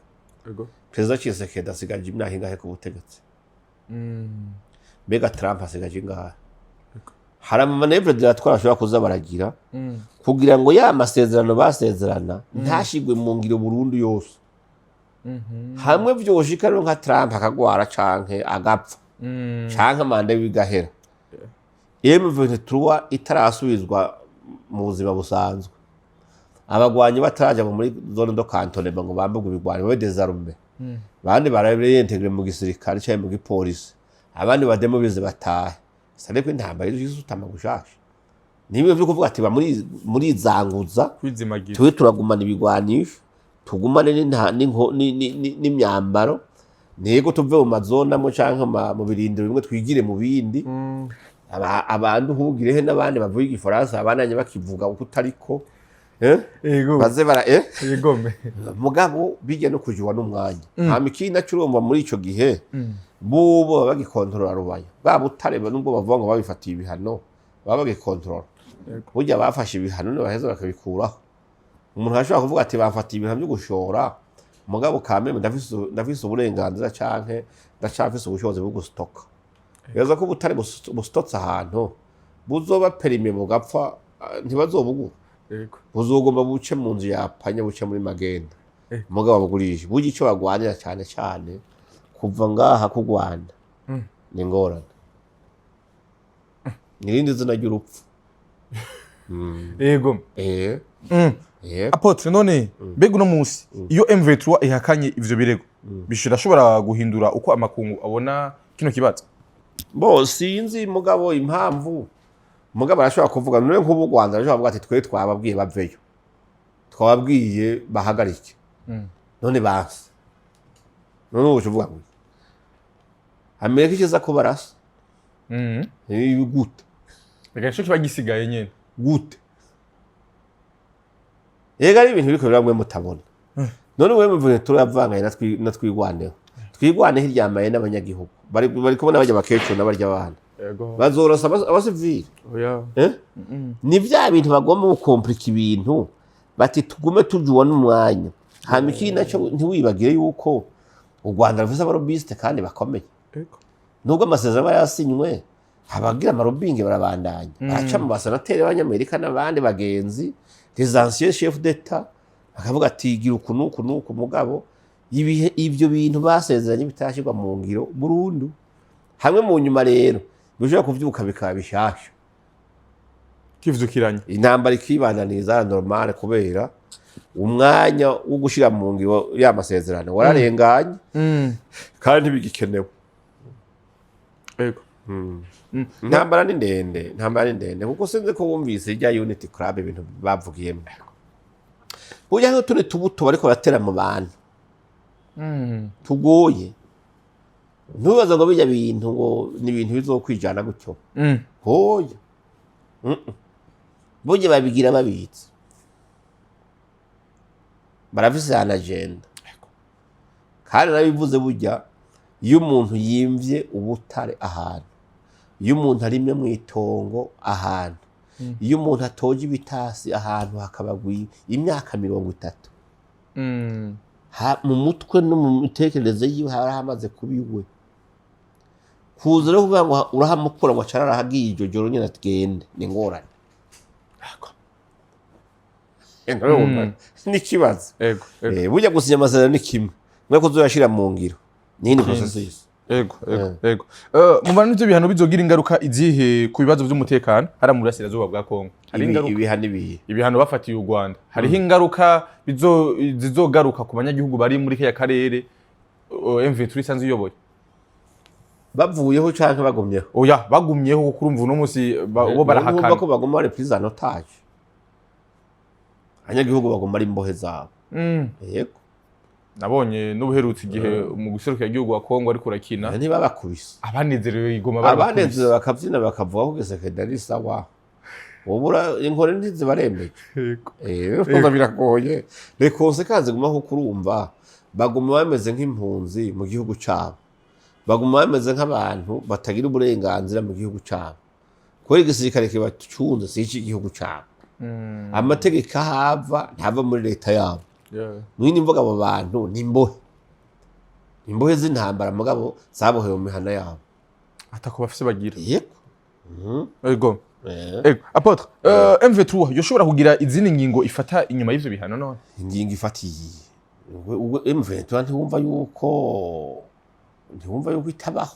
Perezida Tshisekedi asigaje imyaka ingahe ku butegetsi? Mbega Trump asigaje ingahe?" Hari ama manœuvres dilatoires bashobora kuza baragira kugira ngo ya masezerano basezerana ntashigwe mu ngiro burundu yose. Hamwe vyoshika rero nka Trump akagwara canke agapfa, canke manda yiwe igahera, M23 itarasubizwa mu buzima busanzwe, abagwanyi bataraja ngo muri zone de cantonnement ngo bamburwe ibigwanyi, babe désarmés, abandi barayintegre mu gisirikare canke mu gipolisi, abandi ba démobilisés batahe, sare ko intambara izutama gushasha. Niba vyo kuvuga ati ba muri zanguza Kwizimagira. Tube turagumana ibigwanisho, tugumane n'imyambaro, ntego tuve mu mazone amwe canke mu birindiro bimwe, twigire mu bindi. Abantu ntugirehe n'abandi bavuga igifaransa abananye bakivuga uko utariko, eh? Baze bara, eh? Yego me. Mugabo bijya no kujiwa n'umwanya. Hama ikindi naco, urumva muri ico gihe bubo baba bagikontorora Rubaya, bwa butare, nubwo bavuga ngo babifatiye ibihano, baba bagikontorora. Burya bafashe ibihano none baheza bakabikuraho. Umuntu arashobora kuvuga ati: "Bafatiye ibihano byo gushora, mugabo kameme ndafise uburenganzira canke ndacafise ubushobozi bwo gustoka." Bibaza ko ubutare bustotse ahantu buzoba périmé bugapfa, ntibazobugura. Buzogomba buce mu nzu yapanya, buce muri magenda. Mugabo babugurisha. Burya ico bagwanira cyane cyane kuva ngaha ku Rwanda ni ingorane, ni irindi zina ry'urupfu. Apôtre, none mbega uno munsi iyo M23 ihakanye ivyo birego, bishobora guhindura uko amakungu abona kino kibazo? Bo sinzi, mugabo impamvu, mugabo arashobora kuvuga, none nk'ubu u Rwanda arashobora kuvuga ati: "Twe twababwiye baveyo, twababwiye bahagarike, none banse." None ubu uvuga ngo Amerika ikiza ko barasa? Gute? Reka nico kiba gisigaye nyene. Gute? Yega ari ibintu biriko biramwe mutabona. None wewe mvuye turavanganye na Twigwaneho, Twigwaneho iryamaye n'abanyagihugu bari kubona bajya abakecuru n'abarya abana. Bazorosa abasivili. Oya. Eh? Ni vya bintu bagomba gukomplika ibintu, bati tugume tujuwa n'umwanya. Hama ikindi naco, ntiwibagire yuko u Rwanda rufise aba lobbyistes kandi bakomeye. Nubwo amasezerano aba yasinywe, abagira ama lobbying barabandanya baraca mu basenateri b'Abanyamerika n'abandi bagenzi. Des anciens chefs d'État bakavuga ati gira uku n'uku n'uku, mugabo ibihe ivyo bintu basezeranye bitashyirwa mu ngiro burundu. Hamwe mu nyuma rero bishobora kuvyuka bikaba bishasha. Kivyukiranya. Intambara ikibandaniriza normal, kubera umwanya wo gushira mu ngiro ya masezerano wararenganye kandi ntibigikenewe. Intambara ni ndende, intambara ni ndende, kuko sinzi ko wumvise irya Unity Club, ibintu bavugiyemo. Burya hariho utundi tubuto bariko baratera mu bantu tugoye. Ntubaza ngo bijya bintu ngo ni ibintu bizokwijana gutyo. Hoya. Burya babigira babitse, barafise an agenda. Kandi narabivuze, burya iyo umuntu yimvye ubutare ahantu, iyo umuntu arimye mu itongo ahantu, iyo umuntu atoje ibitasi ahantu hakabagwiye imyaka 30, mu mutwe no mu mitekerereze yiwe haba hamaze kuba iwe. Kuza rero kuvuga ngo urahamukura ngo acara arahagiye iryo joro nyine atgende, ni ingorane. Urumva? N'ikibazo. Ego, ego. Burya gusinya amasezerano ni kimwe, mwe kuzoyashira mu ngiro n'iyindi processus. Ego. Mubona n'ivyo bihano bizogira ingaruka izihe ku bibazo vy'umutekano hariya mu burasirazuba bwa Kongo? Hari ingaruka? Ibiha n'ibihe? Ibihano bafatiye u Rwanda, hariho ingaruka zizogaruka ku banyagihugu bari muri kaya karere M23 isanzwe iyoboye? Bavuyeho canke bagumyeho? Oya, bagumyeho, kuko urumva uno munsi bo Urumva barahakana. ko baguma bari pris en otage, abanyagihugu baguma ari imbohe zabo. Yego. Nabonye n'ubuherutse igihe mu guserukira igihugu wa Kongo ariko urakina, ntibabakubise? Abanezerewe igoma barabakubise. Abanezerewe bakabyina, bakavuga ko Tshisekedi ari sawa, ubura inkoni ntizibarembeje. Urumva biragoye, les conséquences ziguma, kuko urumva baguma bameze nk'impunzi mu gihugu cabo, baguma bameze nk'abantu batagira uburenganzira mu gihugu cabo, kubera igisirikare kibacunze si icy'igihugu cabo. Amategeko ahava ntava muri leta yabo. Mwini mvuga, abo bantu ni imbohe, imbohe z'intambara, mugabo zabohewe mu mihana yabo. Atako bafise bagira. Yego. Ego. Ego, apôtre, M23 yoshobora kugira izindi ngingo ifata inyuma y'ivyo bihano none? Ingingo ifatiye ubwo M23, ntiwumva yuko itabaho?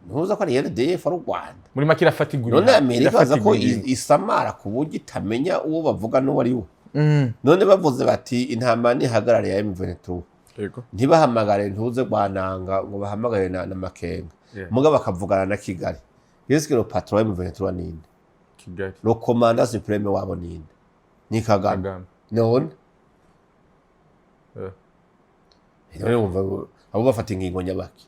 Ntuza ko ari RDF, ari u Rwanda? Muri make irafatirwa None ibihano, Amerika baza ko irafatirwa ingingo. isamara ku buryo itamenya uwo bavuga n'uwo ari we. None bavuze bati intambara ntihagarare ya M23, ntibahamagare ntuze rwananga ngo bahamagare na Makenga, muga bakavugana na Kigali, est-ce que le patron wa M23 ninde? Kigali. Le commandant suprême wabo ninde? Ni Kagame. Kagame. None none wumva abo bafata ingingo nyabaki?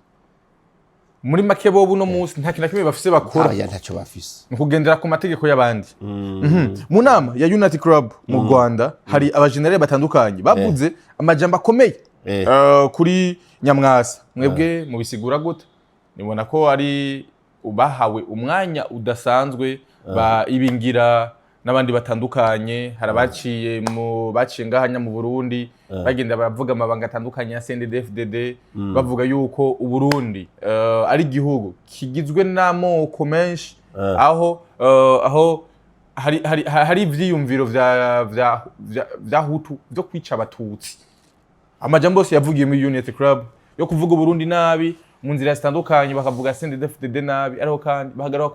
Muri make bobo uno munsi nta kintu na kimwe bafise bakora. Aya ntacyo bafise. Ni ukugendera ku mategeko y'abandi. Mu nama ya Unity Club mu Rwanda hari abajenerali batandukanye bavuze amajambo akomeye kuri Nyamwasa. Mwebwe mubisigura gute? Nibona ko ari bahawe umwanya udasanzwe ba Ibingira n'abandi batandukanye. Hari abaciye mu baciye ngahanya mu Burundi, bagenda baravuga amabanga atandukanye ya CNDD-FDD, bavuga yuko Uburundi ari igihugu kigizwe n'amoko menshi, aho hari ivyiyumviro vya Hutu vyo kwica Abatutsi. Amajambo yose yavugiye muri Unity Club yo kuvuga Uburundi nabi mu nzira zitandukanye, bakavuga CNDD-FDD nabi, ariko kandi bahagarara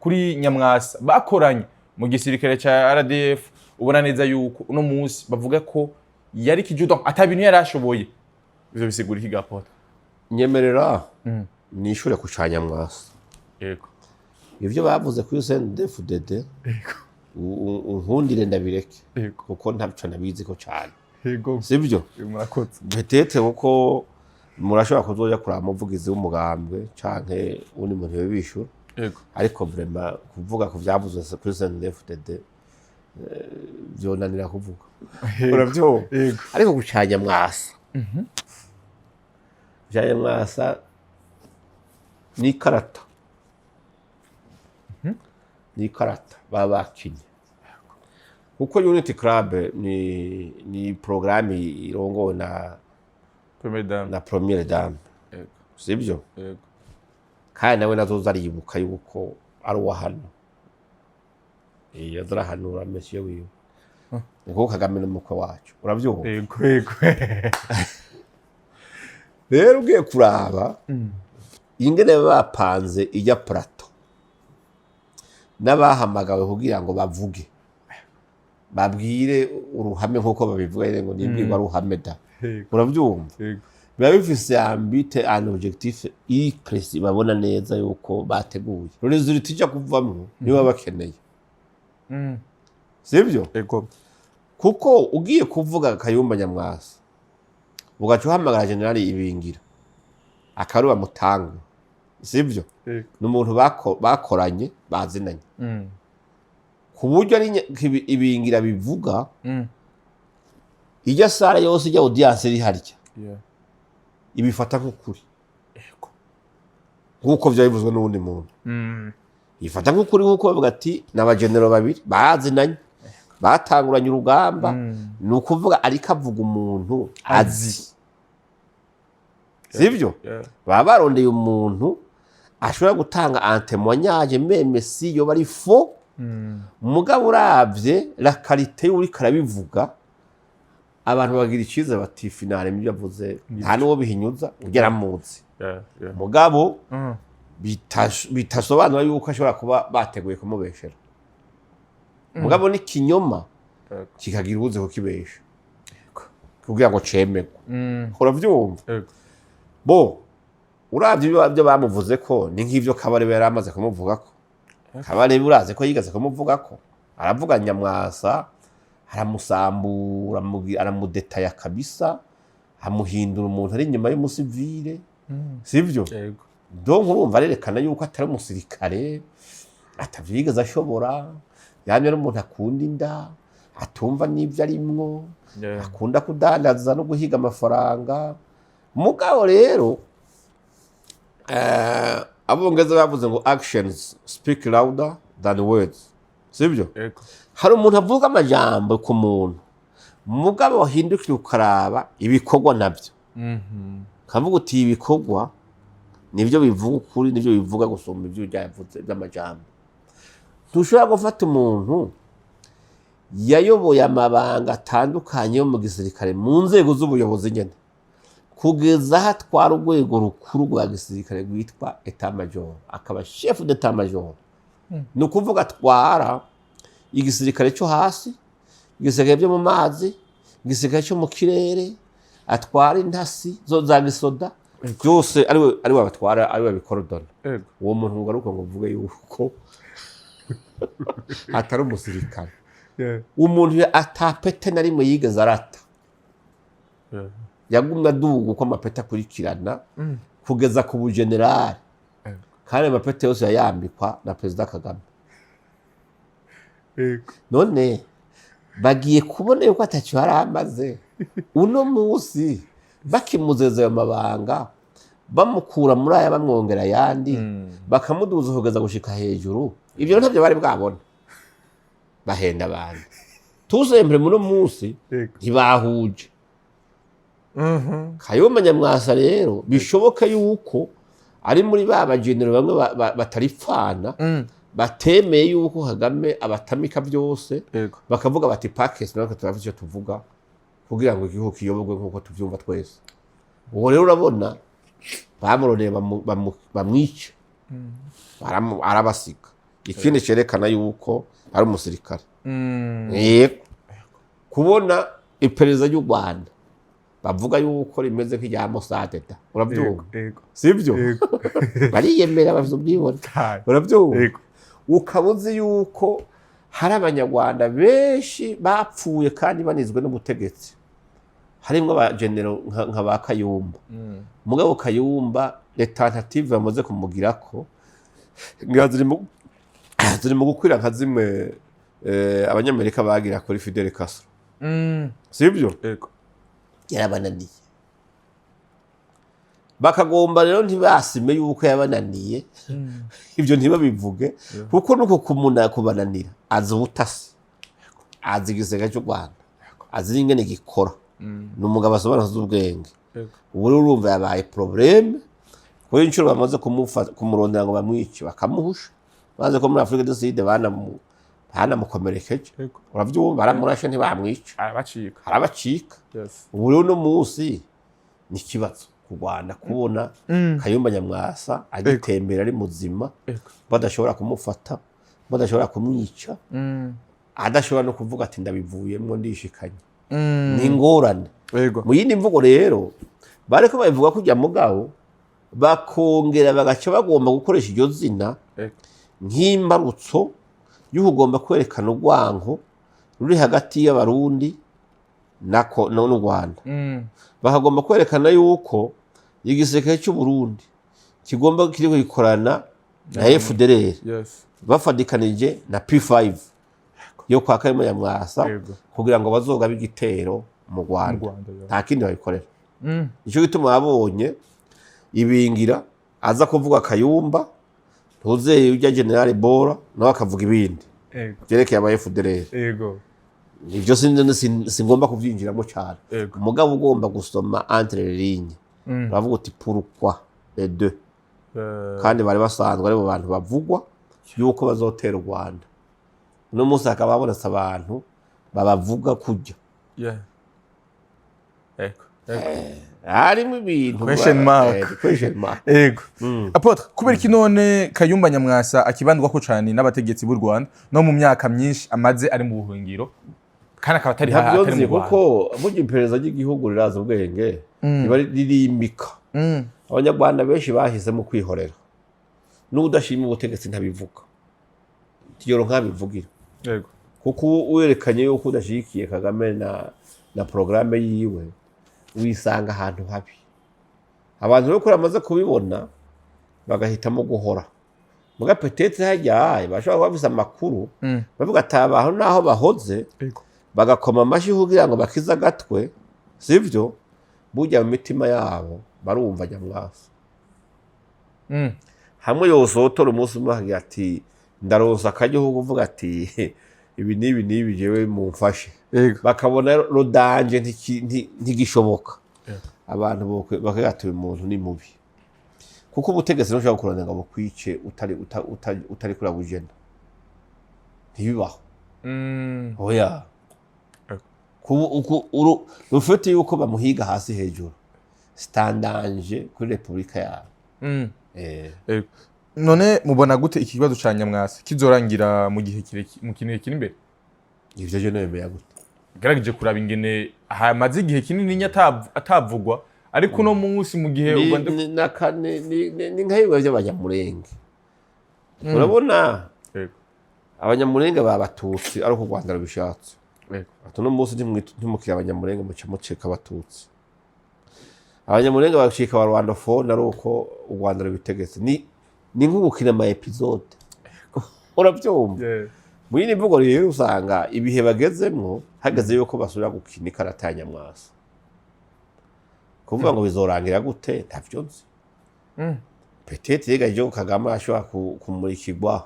kuri Nyamwasa bakoranye mu gisirikare ca RDF. Ubona neza yuko uno munsi bavuga ko yari kijudo, ata bintu yari ashoboye. Ivyo bisigura iki gapota? Nyemerera nishure ku ca Nyamwasa. Yego. Ivyo bavuze kuri CNDD-FDD, unkundire ndabireke, kuko ntabco nabizi ko cane. Sibyo? Murakoze. Peut-être kuko murashobora kuzoja kuraba umuvugizi w'umugambwe canke uwundi muntu yobishura. Ariko vraiment kuvuga ku vyavuzwe kuri CNDD-FDD, vyonanira kuvuga, uravyumva? Yego. Ariko ku ca Nyamwasa, ku ca Nyamwasa ni ikarata, ni ikarata baba bakinye, kuko Unity Club ni programme irongowe na Première dame. na première dame. Sibyo? Yego. Kandi nawe nazoza aribuka yuko ari uwa hano. Aza arahanura monsieur wiwe. Kuko Kagame n'umukwe wacu, uravyumva? Yego. Rero ugiye kuraba ingene bapanze ijya plateau n'abahamagawe kugira ngo bavuge, babwire uruhame nk'uko babivuga nyene, ngo ni ruhame da. Uravyumva? Yego. Biba bifise un but, un objectif iri précis, babona neza yuko bateguye résultat ijya kuvamwo, niyo baba bakeneye. Sibyo? Yego. Kuko ugiye kuvuga Kayumba Nyamwasa, ugaca uhamagara Generali Ibingira, akaba bamutanga, sibyo? Yego. Ni umuntu bakoranye, bazinanye, ku buryo ari Ibingira bivuga, ijya salle yose, ijya audience iri harya, ibifata nk'ukuri. Nk'uko byaba bivuzwe n'uwundi muntu, ifata nk'ukuri, nk'uko bavuga ati ni abagenero babiri bazinanye, batanguranye urugamba. Ni ukuvuga ariko avuga umuntu azi, sibyo? Yeah. Baba barondeye umuntu ashobora gutanga un témoignage, même si yoba ari faux. Mugabo uravye la qualité y'uriko arabivuga, abantu bagira icizere bati finalement ibyo avuze nta n'uwo bihinyuza, ugera muzi. Mugabo bitasobanura yuko ashobora kuba bateguye kumubeshera, mugabo n'ikinyoma kikagira uwuzi kukibesha kugira ngo cemerwe. Uravyumva? Yego. Bo uravye ibyo bamuvuze ko ni nk'ivyo Kabarebe yari amaze kumuvugako. Kabarebe urazi ko yigeze kumuvugako, aravuga Nyamwasa, aramusambura, aramudetaya kabisa, amuhindura umuntu ari inyuma y'umusivile, sivyo? Yego. Donc urumva arerekana yuko atari umusirikare, atavyigeze ashobora, yamye ari umuntu akunda inda, atumva n'ivyo arimwo, akunda kudandaza no guhiga amafaranga. Mugabo rero abongereza bavuze ngo "Actions speak louder than words", sibyo? Yego. Hari umuntu avuga amajambo ku muntu, mugabo wahindukira ukaraba ibikorwa nabyo, kavuga uti ibikorwa nibyo bivuga ukuri, nibyo bivuga gusumba ibyo yavuze by'amajambo. Ntushobora gufata umuntu yayoboye amabanga atandukanye yo mu gisirikare, mu nzego z'ubuyobozi nyene, kugeza aho atwara urwego rukuru rwa gisirikare rwitwa état-major, akaba chef d'état-major. Ni ukuvuga atwara igisirikare cyo hasi, igisirikare byo mu mazi, igisirikare cyo mu kirere, atwara intasi zo za gisoda, byose ariwe abatwara, ariwe abikorodona. Uwo muntu ngaruka ngo mvuge yuko atari umusirikare, umuntu atapete na rimwe yigeze arata, yagumye aduga uko amapete akurikirana kugeza ku bujenerali, kandi amapete yose yayambikwa na Perezida Kagame. None bagiye kubona yuko atacyo yari amaze, uno munsi bakimuzeza ayo mabanga, bamukura muri aya bamwongera ayandi, bakamuduza kugeza gushika hejuru. Ibyo ntabyo bari bwabona, bahenda abantu tuzembere muno munsi. Ntibahuje. Kayumba Nyamwasa rero bishoboka yuko ari muri ba bagenero bamwe bataripfana, batemeye yuko Kagame abatamika byose, bakavuga bati pakesi natwe turafite icyo tuvuga kugira ngo igihugu kiyoborwe nk'uko tubyumva twese. Uwo rero urabona bamurondeye bamwice, arabasiga. Ikindi cerekana yuko ari umusirikare, yego, kubona iperereza ry'u Rwanda bavuga yuko rimeze nk'irya Mossad da, urabyumva? Yego. Sibyo? Yego. Bariyemera, bafite ubwibone. Cyane. Urabyumva? Yego. Ukaba uzi yuko hari abanyarwanda benshi bapfuye kandi banizwe n'ubutegetsi, harimwo abagenero nka ba Kayumba. Mugabo Kayumba, les tentatives bamaze kumugirako ngira ziri mu gukwira nka zimwe abanyamerika bagira kuri Fidel Castro. Sibyo? Yego. Yarabananiye, bakagomba rero ntibasime yuko yabananiye, ibyo ntibabivuge, kuko nuko kumuna kubananira, azi ubutasi, azi igisirikare cy'u Rwanda, azi n'ingene gikora. Ni umugabo asobanutse ubwenge. Ubu rero urumva yabaye problème kuri inshuro bamaze kumurondera ngo bamwice, bakamuhusha, baze ko muri Afrique du Sud Banamukomerekeje. Uravyumva, baramurashe, ntibamwica. Arabacika. Arabacika. Ubu rero uno munsi ni ikibazo ku Rwanda kubona Kayumba Nyamwasa agitembera ari muzima, badashobora kumufata, badashobora kumwica, adashobora no kuvuga ati: "Ndabivuyemwo, ndishikanye." Ni ingorane. Mu yindi mvugo rero, bariko babivuga kujya mugabo bakongera bagaca bagomba gukoresha iryo zina nk'imbarutso y'ukugomba kwerekana urwanko ruri hagati y'Abarundi n'u Rwanda. Bakagomba kwerekana yuko igisirikare cy'u Burundi kigomba kiriko gikorana na FDLR, bafadikanije na P5 yo kwa Kayumba Nyamwasa, kugira ngo bazogabe igitero mu Mu Rwanda. Rwanda, yeah. Nta kindi babikorera. Nicyo gituma babonye Ibingira aza kuvuga Kayumba, ntuzeye ujya General Bora nawe akavuga ibindi byerekeye aba FDLR. Ibyo singomba kubyinjiramo cyane. Umugabo ugomba gusoma entre les lignes, uravuga uti: "Pourquoi les deux?" Kandi bari basanzwe ari mu bantu bavugwa yuko bazotera u Rwanda. Uno munsi hakaba habonetse abantu babavuga kurya. Yeah. Ego. Harimo ibintu. Question mark. Question mark. Ego. Apôtre, kubera iki none Kayumba Nyamwasa akibandwako cane n'abategetsi b'u Rwanda no mu myaka myinshi amaze ari mu buhungiro, kandi akaba atari Ntabyo atari nzi, mu Rwanda? kuko burya iperereza ry'igihugu riraza ubwenge, riba ririmbika. Abanyarwanda benshi bahisemo kwihorera, n'udashima ubutegetsi ntabivuga, tiyoro nkabivugira, kuko werekanye yuko udashyigikiye Kagame na porogaramu yiwe, wisanga ahantu habi. Abantu rero ko bamaze kubibona, bagahitamo guhora muga. Peut-être hajya bashobora kuba bafise amakuru, bavuga ati abantu naho bahoze, bagakoma amashyi kugira ngo bakize agatwe. Sivyo? Burya mu mitima yabo barumva Nyamwasa. Hamwe yosotora umunsi umwe akagira ati: "Ndaronsa akaryo ko kuvuga ati ibi n'ibi n'ibi, jewe mumfashe," bakabona le danger ntigishoboka. Abantu bakagira ati: "Uyu muntu ni mubi," kuko ubutegetsi ntushobora kukurondera ngo bukwice utari kurabujena, ntibibaho. Oya. Rufite yuko bamuhiga hasi hejuru, c'est un danger kuri repubulika yawe. Ego. None mubona gute iki kibazo ca Nyamwasa kizorangira mu gihe mu kintu kiri imbere? Ivyo je nemeye gute? Gerageje kuraba ingene hamaze igihe kinini atavugwa, ariko uno munsi mu gihe u Rwanda Ni nka bimwe by'Abanyamurenge, urabona? Abanyamurenge b'Abatutsi, ariko u Rwanda rubishatse. Ati uno munsi ntimukiri Abanyamurenge, muca mucika Abatutsi. Abanyamurenge bacika aba rwandophone ari uko u Rwanda rubitegetse. Ni nko gukina ama épisodes, urabyumva? Mu yindi mvugo rero, usanga ibihe bagezemwo hageze yuko basubira gukina ikarata ya Nyamwasa. Kuvuga ngo bizorangira gute, ntavyo nzi. Peut-être rega ejo Kagame ashobora kumurikirwa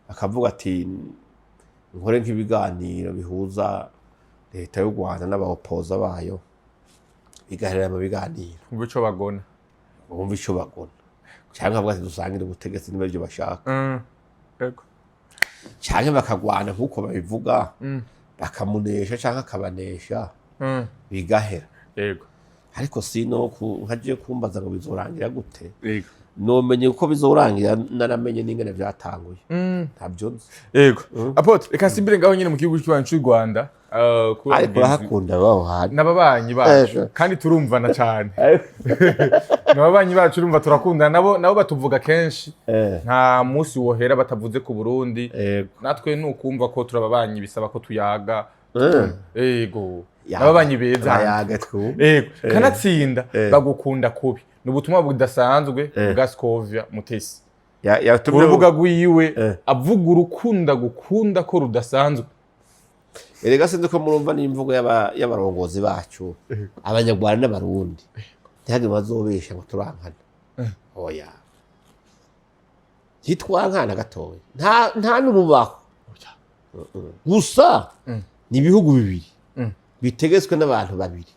akavuga ati: "Nkore nk'ibiganiro bihuza leta y'u Rwanda n'abaopoza bayo," bigaherera mu biganiro. Kumva ico bagona. Bumva ico bagona, cyangwa avuga ati: "Dusangire ubutegetsi," niba ibyo bashaka. Cyangwa bakagwana nk'uko babivuga, bakamunesha cyangwa akabanesha, bigahera. Ariko sino nkagiye kumbaza ngo bizorangira gute, nomenye uko bizorangira naramenye n'ingene vyatanguye. Ntabyo nzi. Yego. Apôtre, reka nsimbire ngaho nyine mu gihugu cy'iwanyu cy'u Rwanda. Kuba Ariko urahakunda baho hantu. N'ababanyi bacu. Kandi turumvana cyane n'ababanyi bacu, urumva turakundana nabo, nabo batuvuga kenshi. Nta munsi wohera batavuze ku Burundi. Natwe ni ukumva ko turi ababanyi, bisaba ko tuyaga. Yego. N'ababanyi beza. Bayaga twumve. Yego, kanatsinda. Bagukunda kubi, ni ubutumwa budasanzwe bwa Scovia Mutesi ku rubuga rwiwe, avuga urukundo agukunda ko rudasanzwe. Erega sinzi ko murumva n'imvugo y'abarongozi bacu, Abanyarwanda n'Abarundi ntihagire bazobesha ngo turankana. Oya, ntitwankana gatoya, nta n'urubaho gusa. Ni ibihugu bibiri bitegetswe n'abantu babiri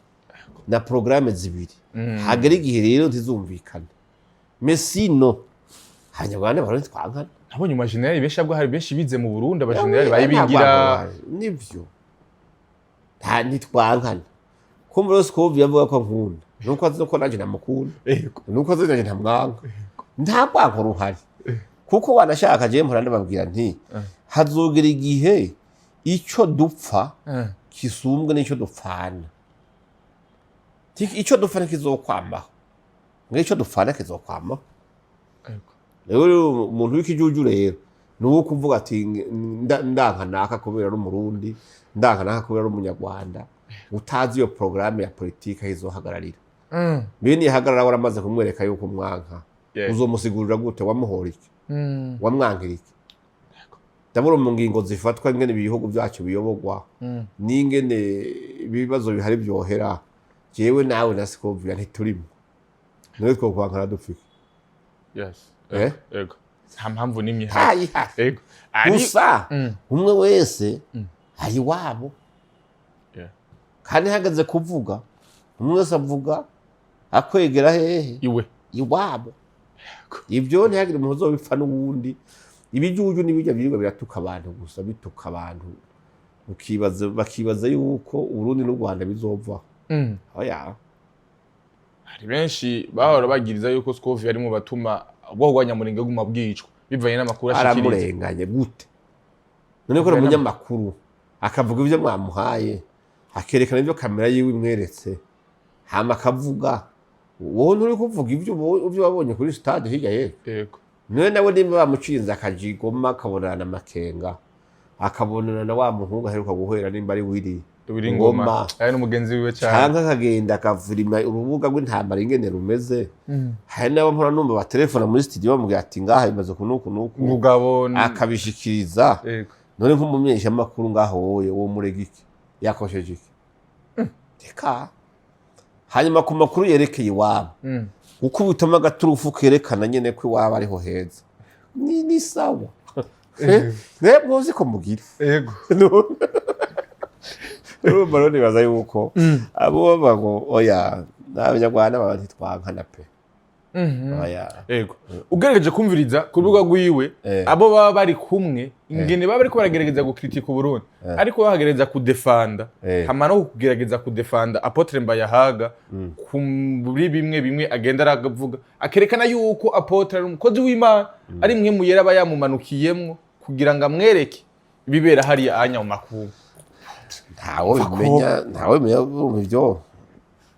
na porogaramu zibiri. Hagera igihe rero ntizumvikane, mais sinon Abanyarwanda n'Abarundi twankana. Nabonye mu bajenerali benshi, ahubwo hari benshi bize mu Burundi, abajenerali bayibingira. Nivyo, nta ntitwankana. Kumva rero Scovia avuga ko nkunda, nuko azi ko nanje namukunda, nuko azi nanje ntamwanka. Nta rwanko ruhari, kuko wanashaka jewe mpora ndababwira nti hazogera igihe ico dupfa kisumbwe n'ico dupfana. Ico dupfa ntikizokwamaho, ngo ico dupfana kizokwamaho. Rero umuntu w'ikijuju rero ni uwo kuvuga ati ndanka naka kubera ari Umurundi, ndanka naka kubera ari Umunyarwanda, utazi iyo porogaramu ya politiki aho izohagararira. Bene ihagarara waramaze kumwereka yuko umwanka, uzomusigurira gute? Wamuhora iki? Wamwankira iki? Ndabona mu ngingo zifatwa, ingene ibihugu byacu biyoborwa n'ingene ibibazo bihari byohera, jewe nawe na Scovia ntiturimo. Niwe twokwankana dupfike? Eh? Yego, nta mpamvu n'imwe ihari. Ntayihari. Yego. Gusa umwe wese ari iwabo, kandi hageze kuvuga, umwe wese avuga akwegera hehe? Iwe. Iwabo. Ibyo ntihagire umuntu uzobipfa n'uwundi. Ibijuju n'ibijya birirwa biratuka abantu gusa, bituka abantu, ukibaza, bakibaza yuko Uburundi n'u Rwanda bizovaho. Oya. Hari benshi bahora bagiriza yuko Scovia ari mu batuma ubwoko bwa Nyamuringa buguma bwicwa, bivanye n'amakuru ashikiriza. Aramurenganye gute none ko ari umunyamakuru, akavuga ibyo mwamuhaye, akerekana ibyo kamera yiwe imweretse, hama akavuga, wowe nturi kuvuga ibyo wabonye kuri stade hirya y'ejo? None nawe nimba bamucinze akaja i Goma, akabonana na Makenga, akabonana na wa muhungu aheruka guhera, nimba ari Wiri Wiri Ngoma. Ngoma. Ari n'umugenzi wiwe cyane. Canke akagenda akavurima urubuga rw'intambara ingene rumeze, hari n'abo mpora numva batelefona muri studio bamubwira ati ngaha bimaze uku n'uku n'uku, Mugabo akabishikiriza. None nk'umumenyeshamakuru ngaho wowe wo murega iki? Yakosheje iki? Reka, hanyuma ku makuru yerekeye iwabo, gukubitamo agaturufu kerekana nyene ko iwabo ariho heza, ni sawa. Muzi ko mugira. Urumva rero nibaza yuko abo bavuga ngo oya, n'Abanyarwanda baba ntitwankana pe. Oya. Yego, ugerageje kumviriza ku rubuga rwiwe, abo baba bari kumwe, ingene baba bariko baragerageza gukritika Uburundi, ariko bagerageza kudefanda, hama no kugerageza kudefanda Apôtre Mbayahaga kuri bimwe bimwe agenda aravuga, akerekana yuko Apôtre ari umukozi w'Imana, ari mwe muyera aba yamumanukiyemwo kugira ngo amwereke ibibera hariya anya mu makungu. Ntawe bimenya, ntawe bimenya. Urumva ivyo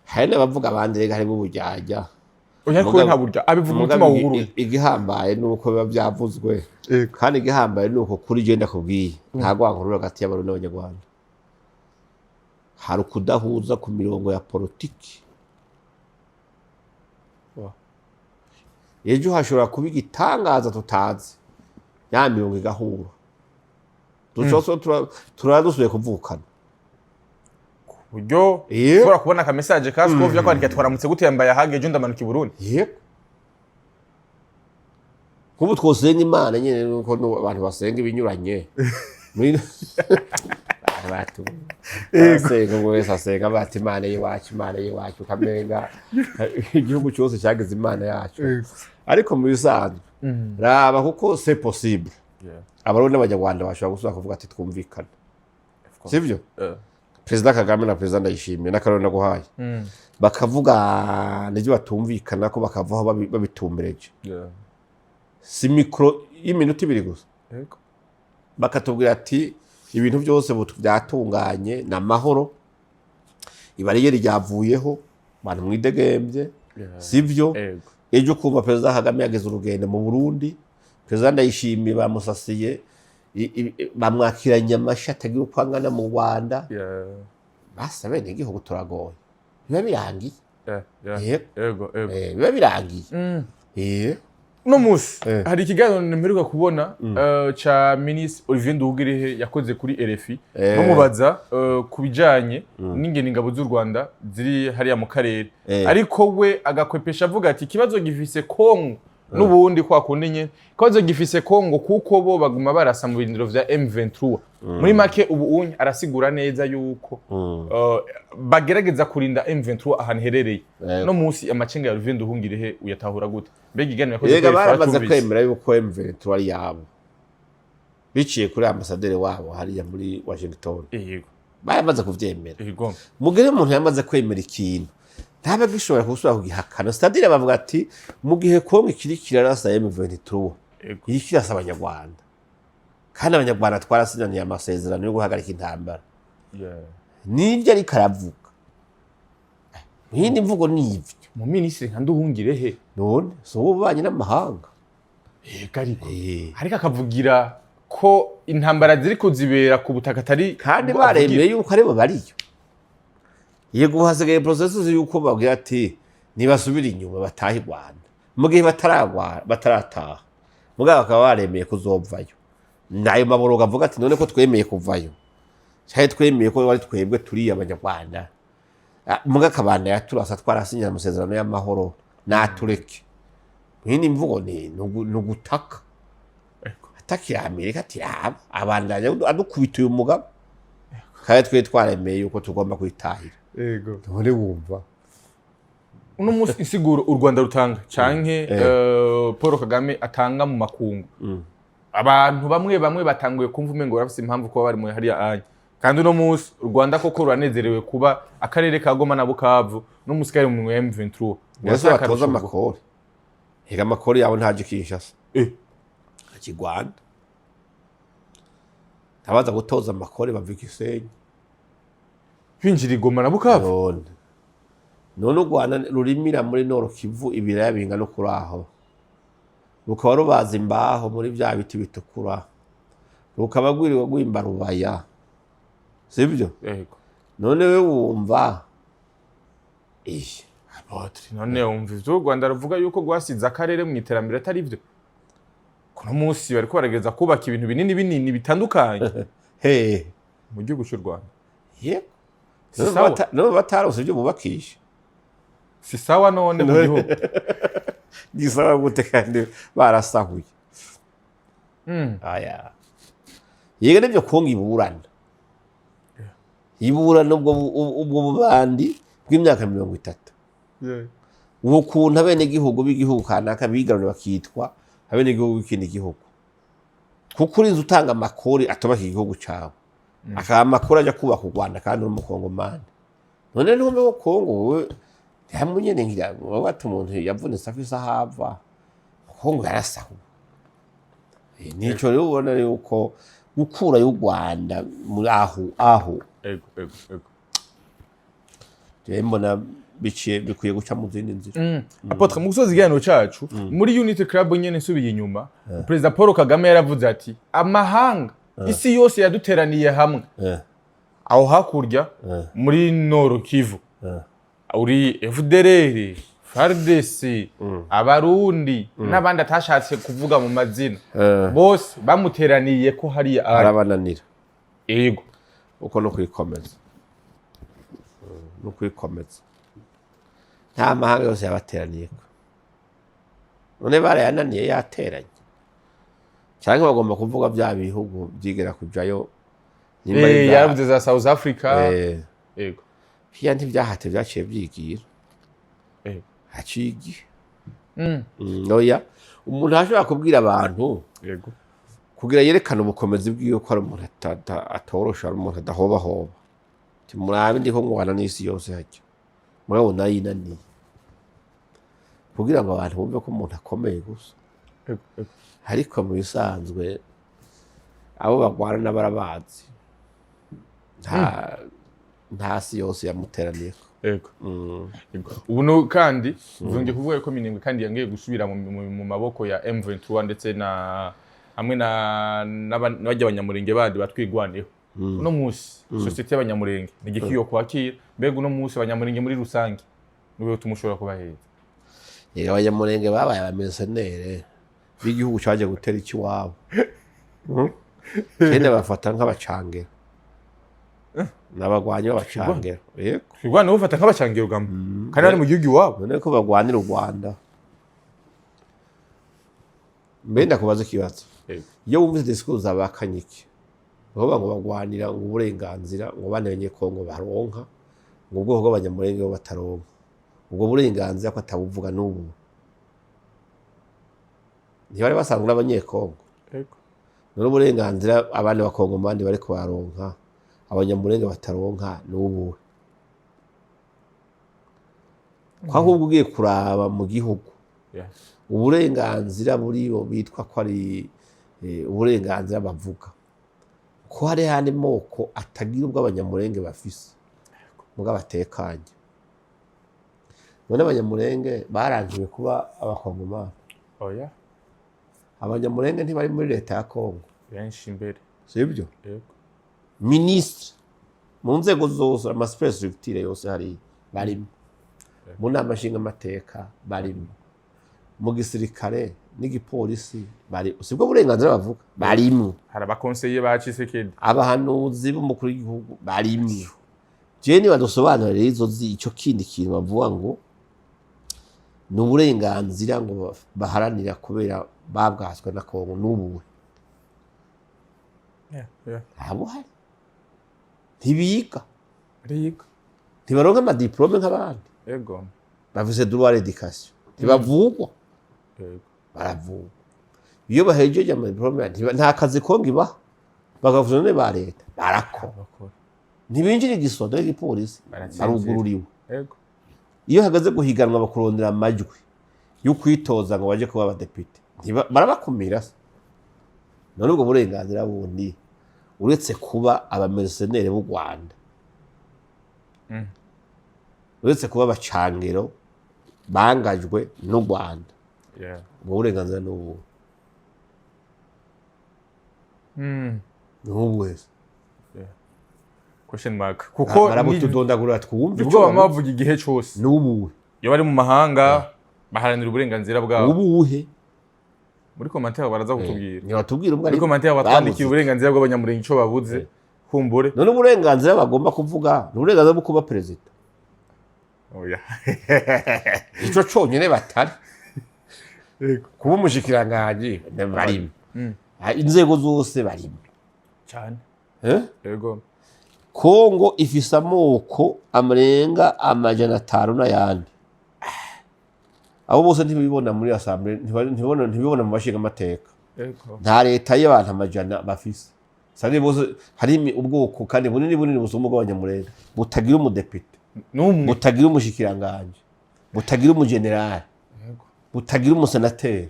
hari n'abavuga abandi rega harimo uburyarya. Oya, ariko we nta burya abivuga, umutima Mugabo wuguruye. Igihambaye ni uko biba byavuzwe, kandi igihambaye ni uko kuri je ndakubwiye, nta rwango ruri hagati y'Abarundi n'Abanyarwanda. Hari ukudahuza ku mirongo ya politiki. Ejo hashobora kuba igitangaza tutazi, ya mirongo igahura, dushobora turaba dusubiye kuvukana. Buryo ushobora kubona aka message ka Scovia kwandika twaramutse gute yambaye ahage, ejo ndamanuka i Burundi. Yego, nk'ubu twosenga Imana nyine, nuko abantu basenga ibinyuranye muri abantu basenga, ngo wese asenga bati Imana y'iwacu, Imana y'iwacu, ukamenga igihugu cyose cyagize Imana yacu. Ariko mu bisanzwe raba, kuko c'est possible, Abarundi n'Abanyarwanda bashobora gusubira kuvuga ati twumvikane, sivyo? Perezida Kagame na Perezida Ndayishimiye, n'akarori naguhaye, bakavuga n'ibyo batumvikana ko bakavaho babitumbereje. Si mikoro y'iminota 2 gusa, bakatubwira ati ibintu byose byatunganye, ni amahoro, ibariyeri ryavuyeho, abantu mwidegembye, sivyo? Yego. Ejo kumva Perezida Kagame yageze urugendo mu Burundi, Perezida Ndayishimiye bamusasiye, bamwakiranye amashyi atagira uko angana mu Rwanda. Basa bene igihugu turagoye, biba birangiye. Yego. Yego. Biba birangiye. Uno munsi hari ikiganiro mperuka kubona ca Minisitiri Olivier Nduhungirehe yakoze kuri RFI, bamubaza ku bijanye n'ingene ingabo z'u Rwanda ziri hariya mu karere, ariko we agakwepesha avuga ati ikibazo gifise Kongo. N'ubundi kwa kundi nyene ikibazo gifise Kongo, kuko bo baguma barasa mu birindiro vya M23. Muri make, ubu unye arasigura neza yuko bagerageza kurinda M23 ahantu iherereye. No munsi amacenga ya Olivier Nduhungirehe uyatahura gute? Mbega iganiro yakoze Yega, kuri baramaze twacumvise. kwemera yuko M23 ari yabo, biciye kuri ambasaderi wabo hariya muri Washington. Baramaze kuvyemera. Mugere umuntu yamaze kwemera ikintu, ntabe gishobora gusubira kugihakana. C'est-à-dire bavuga ati mu gihe Kongo ikiri kirarasa M23, iriko irasa Abanyarwanda, kandi Abanyarwanda twarasinyaniye amasezerano yo guhagarika intambara. Nibyo ariko aravuga, mu yindi mvugo nivyo. Mu minisitiri nka Nduhungirehe? None si ububanyi n'amahanga? Yego, ariko akavugira ko intambara ziri kuzibera ku butaka atari Kandi bwo avugira. Baremeye yuko aribo bariyo. Yego, hasigaye processus yuko babwira ati nibasubira inyuma batahe i Rwanda, mu gihe batarataha, mugabo bakaba baremeye kuzovayo. Nayo maboroga avuga ati none ko twemeye kuvayo, cyane twemeye ko wari twebwe turi Abanyarwanda. Ah, muga akabanda yaturasa, twarasinyanye amasezerano y'amahoro, natureke. Mwindi mvugo ni ugutaka atakira Amerika ati raba, abandanya adukubita uyu mugabo, kandi twe twaremeye yuko tugomba kwitahira. None wumva? Uno munsi insiguro u Rwanda rutanga canke Paul Kagame atanga mu makungu, abantu bamwe bamwe batanguye kumva umengo barafise impamvu kuba bari muri hariya anya. Kandi uno munsi u Rwanda koko ruranezerewe kuba akarere ka Goma na Bukavu no munsi kari mu M23. Mbese batoza amakori? Ega amakori yawe ntaje Kinshasa, aje i Rwanda. Ntabaza gutoza amakori bava i Gisenyi. Binjira i Goma na Bukavu. None u Rwanda rurimira muri Nord Kivu ibiraya bingana kuri aho, rukaba rubaza imbaho muri bya biti bitukura, rukaba rwiriwe rwimba rubaya, sibyo? Yego. None we wumva iyi Apotre, none wumva ivyo u Rwanda ruvuga yuko rwasize akarere mu iterambere atari vyo? Kuno munsi bariko baragerageza kubaka ibintu binini binini bitandukanye He? mu gihugu cy'u Rwanda. Yego. Si sawa. None batarose ibyo bubakisha. Si sawa none mu gihugu? Gisaba gute kandi barasahuye? Aya, yega, nibyo. Kongo iburana, iburana ubwo bubandi bw'imyaka 30, ubu kuntu abenegihugu b'igihugu kanaka bigarura bakitwa abenegihugu b'ikindi gihugu, kuko urinze utanga amakori atubaka igihugu cawe, akaba amakori ajya kubaka u Rwanda kandi uri umukongomani. None ntume wo Kongo wowe hamwe nyene, ngira wowe ati umuntu yavunitse afise aho ava, Kongo yarasahuwe. Nico rero ubona yuko gukura y'u Rwanda muri aho Ego, ego, ego. Jewe mbona biciye bikwiye guca mu zindi nzira. Apotre, mu gusoza ikiganiro cacu, muri Unity Club nyene, nsubiye inyuma, Perezida Paul Kagame yaravuze ati amahanga, isi yose yaduteraniye hamwe aho hakurya muri Nord Kivu, uri FDLR, FARDC, Abarundi n'abandi atashatse kuvuga mu mazina, bose bamuteraniye ko hariya ari. Arabananira. Yego. Uko no kwikomeza, no kwikomeza. Nta mahanga yose yabateraniyeko. None barayananiye yateranye, cyangwa bagomba kuvuga bya bihugu byigera kujayo nimba ari Yaravuze za South Africa. Yego. Hiya ntibyahate, byaciye byigira. Haciye igihe. Oya, umuntu ashobora kubwira abantu kugira yerekane ubukomezi bwiwe, ko ari umuntu atorosha, ari umuntu adahobahoba. Ati murabe, ndiko ngwana n'isi yose hajya, murabona nayinaniye, kugira ngo abantu bumve ko umuntu akomeye gusa. Yego, yego. Ariko mu bisanzwe abo bagwana n'abarabazi, nta si yose yamuteraniyeko. Yego. Yego. Ubu no kandi vyongeye kuvuga ko Minembwe kandi yangiye gusubira mu maboko ya M23 ndetse na hamwe na n'abajya abanyamurenge bandi batwigwaneho. Uno munsi société y'abanyamurenge ni igiki yo kwakira? Mbega uno munsi abanyamurenge muri rusange niwe tumushobora kubaheza? Yega, abanyamurenge babaye abamercenaires b'igihugu caje gutera ikiwabo. Kenda bafata nk'abacangero, n'abagwanyi b'abacangero, yego. Twigwaneho bafata nk'abacangiro gamba kandi bari mu gihugu iwabo. None ko bagwanira u Rwanda. Mbe ndakubaza ikibazo. Yego. Iyo wumvise discours za ba Kanyiki, bavuga ngo bagwanira ngo uburenganzira ngo bane Abanyekongo baronka, ngo ubwoko bw'Abanyamurenge bo bataronka, ubwo burenganzira ko atabuvuga n'ubu, ntibari basanzwe n'Abanyekongo? Yego. None uburenganzira abandi Bakongomani bariko baronka, Abanyamurenge bataronka, n'ubuhe? Ko ahubwo ugiye kuraba mu gihugu, uburenganzira buriyo bitwa ko ari uburenganzira bavuga ko hari handi moko atagira ubwo Abanyamurenge bafise muga batekanye. None Abanyamurenge barangiwe kuba Abakongomani? Oya. Abanyamurenge ntibari muri leta ya Kongo? Benshi imbere. Sibyo? Yego. Minisitiri mu nzego zose, ama structures yose hari barimo, mu nama nshingamateka barimo, mu gisirikare n'igipolisi bari. Sibwo burenganzira bavuga? Barimo. Hari abakonseye ba Tshisekedi. Abahanuzi b'umukuru w'igihugu barimo. Jewe nibadusobanurire izo zi ico kindi kintu bavuga ngo ni uburenganzira ngo baharanira kubera babwaswe na Kongo, n'ubuhe? Ntabuhari. Ntibiga? Bariga. Ntibaronka ama diplômes nk'abandi? Yego. Bafise droit à l'éducation? Ntibavugwa? Yego. Baravugwa. Iyo bahejeje ama diplômes, nta kazi Kongo ibaha, bagavuza none ba leta barakora? Bakora. Ntibinjira igisoda n'igipolisi? Baratsinzira. Barugururiwe. Yego. Iyo hagaze guhiganwa bakurondera amajwi yo kwitoza ngo baje kuba abadepite, barabakumira se? None ubwo burenganzira bundi, uretse kuba aba mercenaires b'u Rwanda, uretse kuba abacangero bangajwe n'u Rwanda, ubwo burenganzira ni ubu? Ni ubuhe? Question mark, kuko Barabutudondagurira twumve. Nibwo bama bavuga igihe cose. Ni ubuhe? Iyo bari mu mahanga baharanira uburenganzira bwabo. Ubuhe? Muri commentaire baraza kutubwira. Ntibatubwira ubwo Muri ari commentaire batwandikira babuze. uburenganzira bw'Abanyamurenge ico babuze kumbure. None uburenganzira bagomba kuvuga ni uburenganzira bwo kuba perezida? Oya. Ico conyene batari. Yego. Kuba umushikiranganji barimo. Ah, inzego zose barimo. Cyane. Eh? Yego. Kongo ifise amoko amarenga 500 n'ayandi. Abo bose ntibibona muri assemblée, ntibibona mu bashingamateka. Nta leta y'abantu amajana bafise. Sani bose hari ubwoko kandi bunini bunini busumba ubw'Abanyamurenge butagira umudepite, N'umwe. butagira umushikiranganji, butagira umujenerali, butagira umusenateri.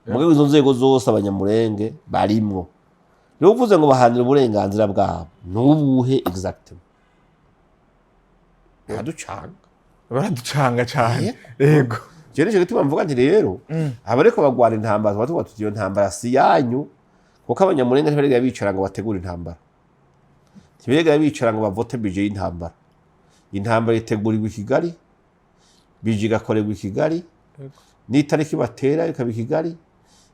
Mugabo izo nzego zose Abanyamurenge barimwo. Niba uvuze ngo bahanira uburenganzira bwabo, nubuhe exactement? Baraducanga. Baraducanga cyane, yego. Jewe nico gituma mvuga nti rero abariko bagwana intambara, tuba tuvuga tuti iyo ntambara si yanyu, kuko Abanyamurenge ntibarigera bicara ngo bategure intambara, ntibigera bicara ngo bavote budget y'intambara. Intambara itegurirwa i Kigali, budget igakorerwa i Kigali, n'itariki batera ikaba i Kigali.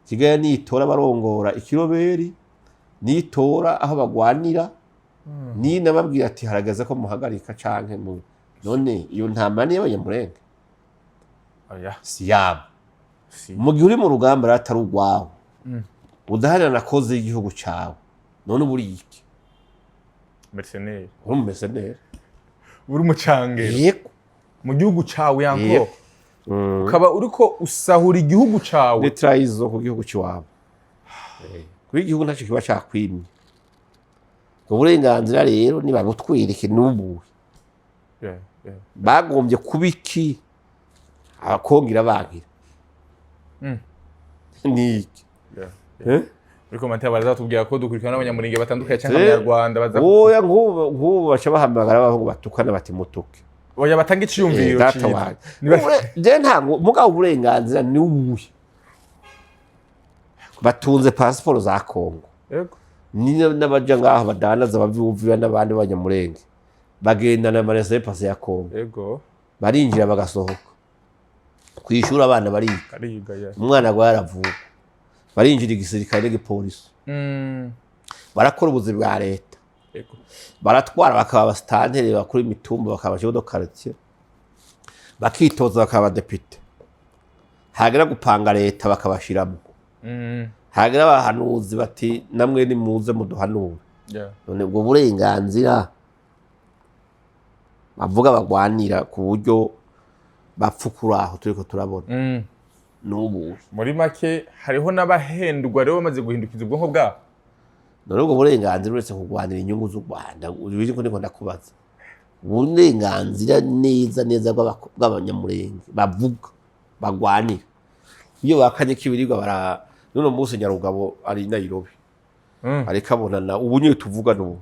Kigali nitora barongora ikiroberi, nitora aho bagwanira, ninababwira ati haragaze ko muhagarika canke mu. None iyo ntambara ni iy'Abanyamurenge? Oya. Si yabo. Si. Mu gihe uri mu rugamba rero atari urwawe, udaharanira na cause y'igihugu cawe, none uba uri iki? Mercenaire. Uri umu mercenaire. Uri umucangero. Yego. Mu gihugu cawe yanko, Yego. ukaba uriko usahura igihugu cawe. Ni trahison ku gihugu c'iwabo. Kuko igihugu ntacyo kiba cakwimye. Ubwo burenganzira rero nibabutwereke, n'ubuhe? Bagombye kuba iki abakongira bankira? Ni iki? Eh? Muri commentaire barazatubwira ko dukurikirana n'Abanyamurenge batandukanye cyangwa Abanyarwanda baza. Oya, nk'ubu baca bahamagara abaho batukana bati mutuke. Oya, batanga iciyumviro Data ciza. wanje. Je ntabwo, mugabo uburenganzira ni ubuhe? Batunze pasiporo za Kongo. Ni n'abaja ngaho badandaza bavuvira n'abandi b'Abanyamurenge bagendana ama laissez-passer ya Kongo. Barinjira bagasohoka, kwishura abana bariga. Ariga ya. Umwana agwaye aravuka, barinjira igisirikare n'igipolisi, barakora ubuzi bwa leta, baratwara bakaba abasitanteri, bakora imitumba, bakaba chef de quartier, bakitoza bakaba abadepite, hagera gupanga leta bakabashiramo. Hagira abahanuzi bati: "Namwe nimuze muduhanure." None ubwo burenganzira bavuga bagwanira ku buryo bapfukura aho turiko turabona n'ubu? Muri make, hariho n'abahendwa rero bamaze guhindukiza ubwonko bwabo. None ubwo burenganzira, uretse kurwanira inyungu z'u Rwanda, uriko ndiko ndakubaza uburenganzira neza neza bw'Abanyamurenge bavuga bagwanira, iyo bakanye kibiribwa bara none munsi Nyarugabo ari i Nairobi, ariko abonana ubu nyine tuvugana ubu,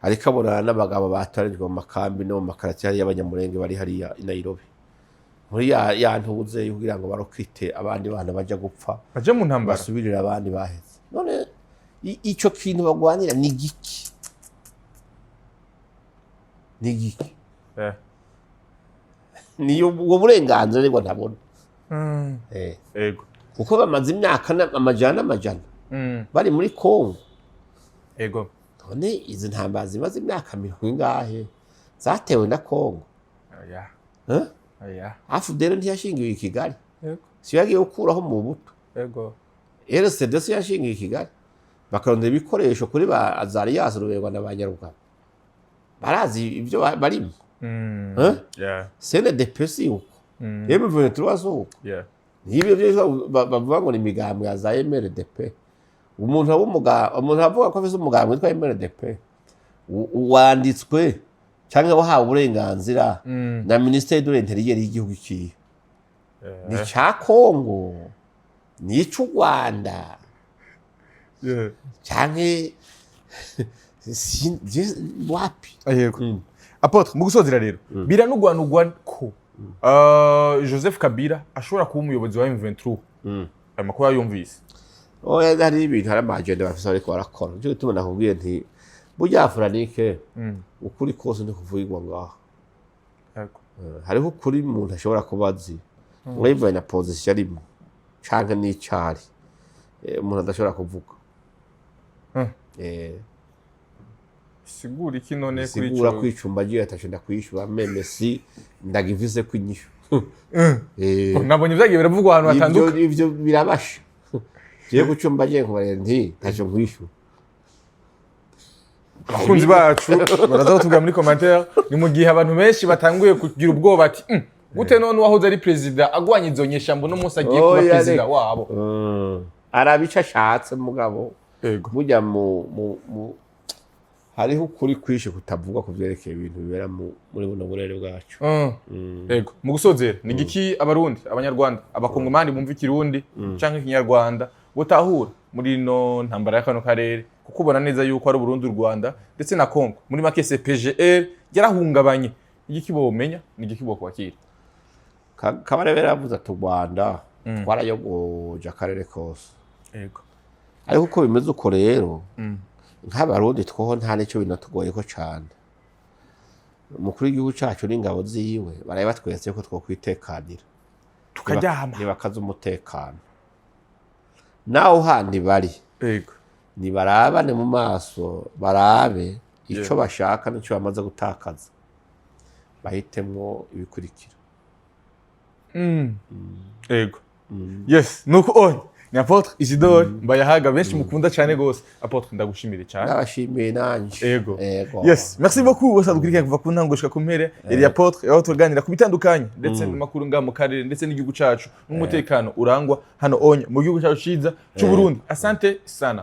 ariko abonana n'abagabo batoranijwe mu makambi no mu makaratiye hariya y'Abanyamurenge bari hariya i Nairobi muri ya ntuze kugira ngo barokite abandi bana baja gupfa, baje mu ntambara, basubirire abandi baheze. None ico kintu bagwanira ni giki? Ni giki? Niyo ubwo burenganzira nibwo ntabona. Kuko bamaze imyaka amajana n'amajana bari muri Kongo. None izi ntambara zimaze imyaka mirongo ingahe zatewe na Kongo? Oya. Eh? Oya. AFDL ntiyashingiwe i Kigali? Yego. Siyo yagiye gukuraho mu buto? Yego. RCD siyo yashingiwe i Kigali, bakarondera ibikoresho kuri ba Azarias Ruberwa na ba Nyarugabo? Barazi ibyo barimo. Eh? Yeah. CNDP si uko? M23 si uko? N'ibyo byo bavuga ngo ni imigambwe ya za MRDP. Umuntu avuga ko afise umugambwe witwa MRDP, wanditswe cyangwa wahawe uburenganzira na Ministère de l'Intérieur y'igihugu ikihe? Ni cya Kongo, ni ic'u Rwanda, canke wapi? Yego. Apôtre, mu gusozera rero, biranugwanugwa ko Joseph Kabila ashobora kuba umuyobozi wa M23. Ayo makuru yayumvise? Oya, hari ibintu, hari ama agenda bafise bariko barakora. Nico gituma nakubwiye nti burya Franike, ukuri kose ntikuvugirwa ngaha. Hariho ukuri umuntu ashobora kuba azi mwayivaye na position arimo canke n'icari, umuntu adashobora kuvuga. Sigura iki none kuri Sigura ico? Kwicumba agiye ataco ndakwishura, même si ndagivise ko inyishu. Nabonye vyagiye biravugwa ahantu Ivyo hatandukanye. Ivyo birabasha jewe gucumba agiye nkubarira nti ntaco nkwishura. Abakunzi bacu baraza kutubwira muri commentaire. Ni mu gihe abantu benshi batanguye kugira ubwoba ati: Gute none uwahoze ari perezida agwanya izo nyeshambo no munsi agiye kuba Oya, perezida reka. wabo?" Araba ico ashatse, mugabo burya mu hariho ukuri kwishe kutavugwa ku vyerekeye ibintu bibera muri buno burere bwacu. Yego, mu gusozera, ni igiki Abarundi, Abanyarwanda, Abakongomani bumva Ikirundi canke Ikinyarwanda botahura muri ino ntambara ya kano karere? Kuko ubona neza yuko ari Uburundi, u Rwanda ndetse na Congo, muri make CPGL yarahungabanye. Igiki bomenya? Ni igiki bokwakira? Kabarebe yaravuze ati: "U Rwanda twarayogoje akarere kose." Ariko uko bimeze uko rero, nk'Abarundi twoho nta n'icyo binatugoyeko cane. Umukuru w'igihugu cacu n'ingabo ziwe baraye batweretse ko twokwitekanira, tukaryama, ntibakaza umutekano naho handi bari. Nibarabane mu maso, barabe ico bashaka n'ico bamaze gutakaza, bahitemwo ibikurikira. Yego, yes, nuko on ni Apôtre Isidore Mbayahaga, benshi mukunda cyane gose. Apôtre, ndagushimire cyane. Ndabashimiye nanje. Ego. Yes, merci beaucoup bose dukurikira kuva ku ntango gushika ku mpere. Yari Apôtre, aho tuganira ku bitandukanye ndetse n'amakuru ngaha mu karere ndetse n'igihugu cacu n'umutekano urangwa hano onye mu gihugu cacu ciza c'u Burundi. Asante sana.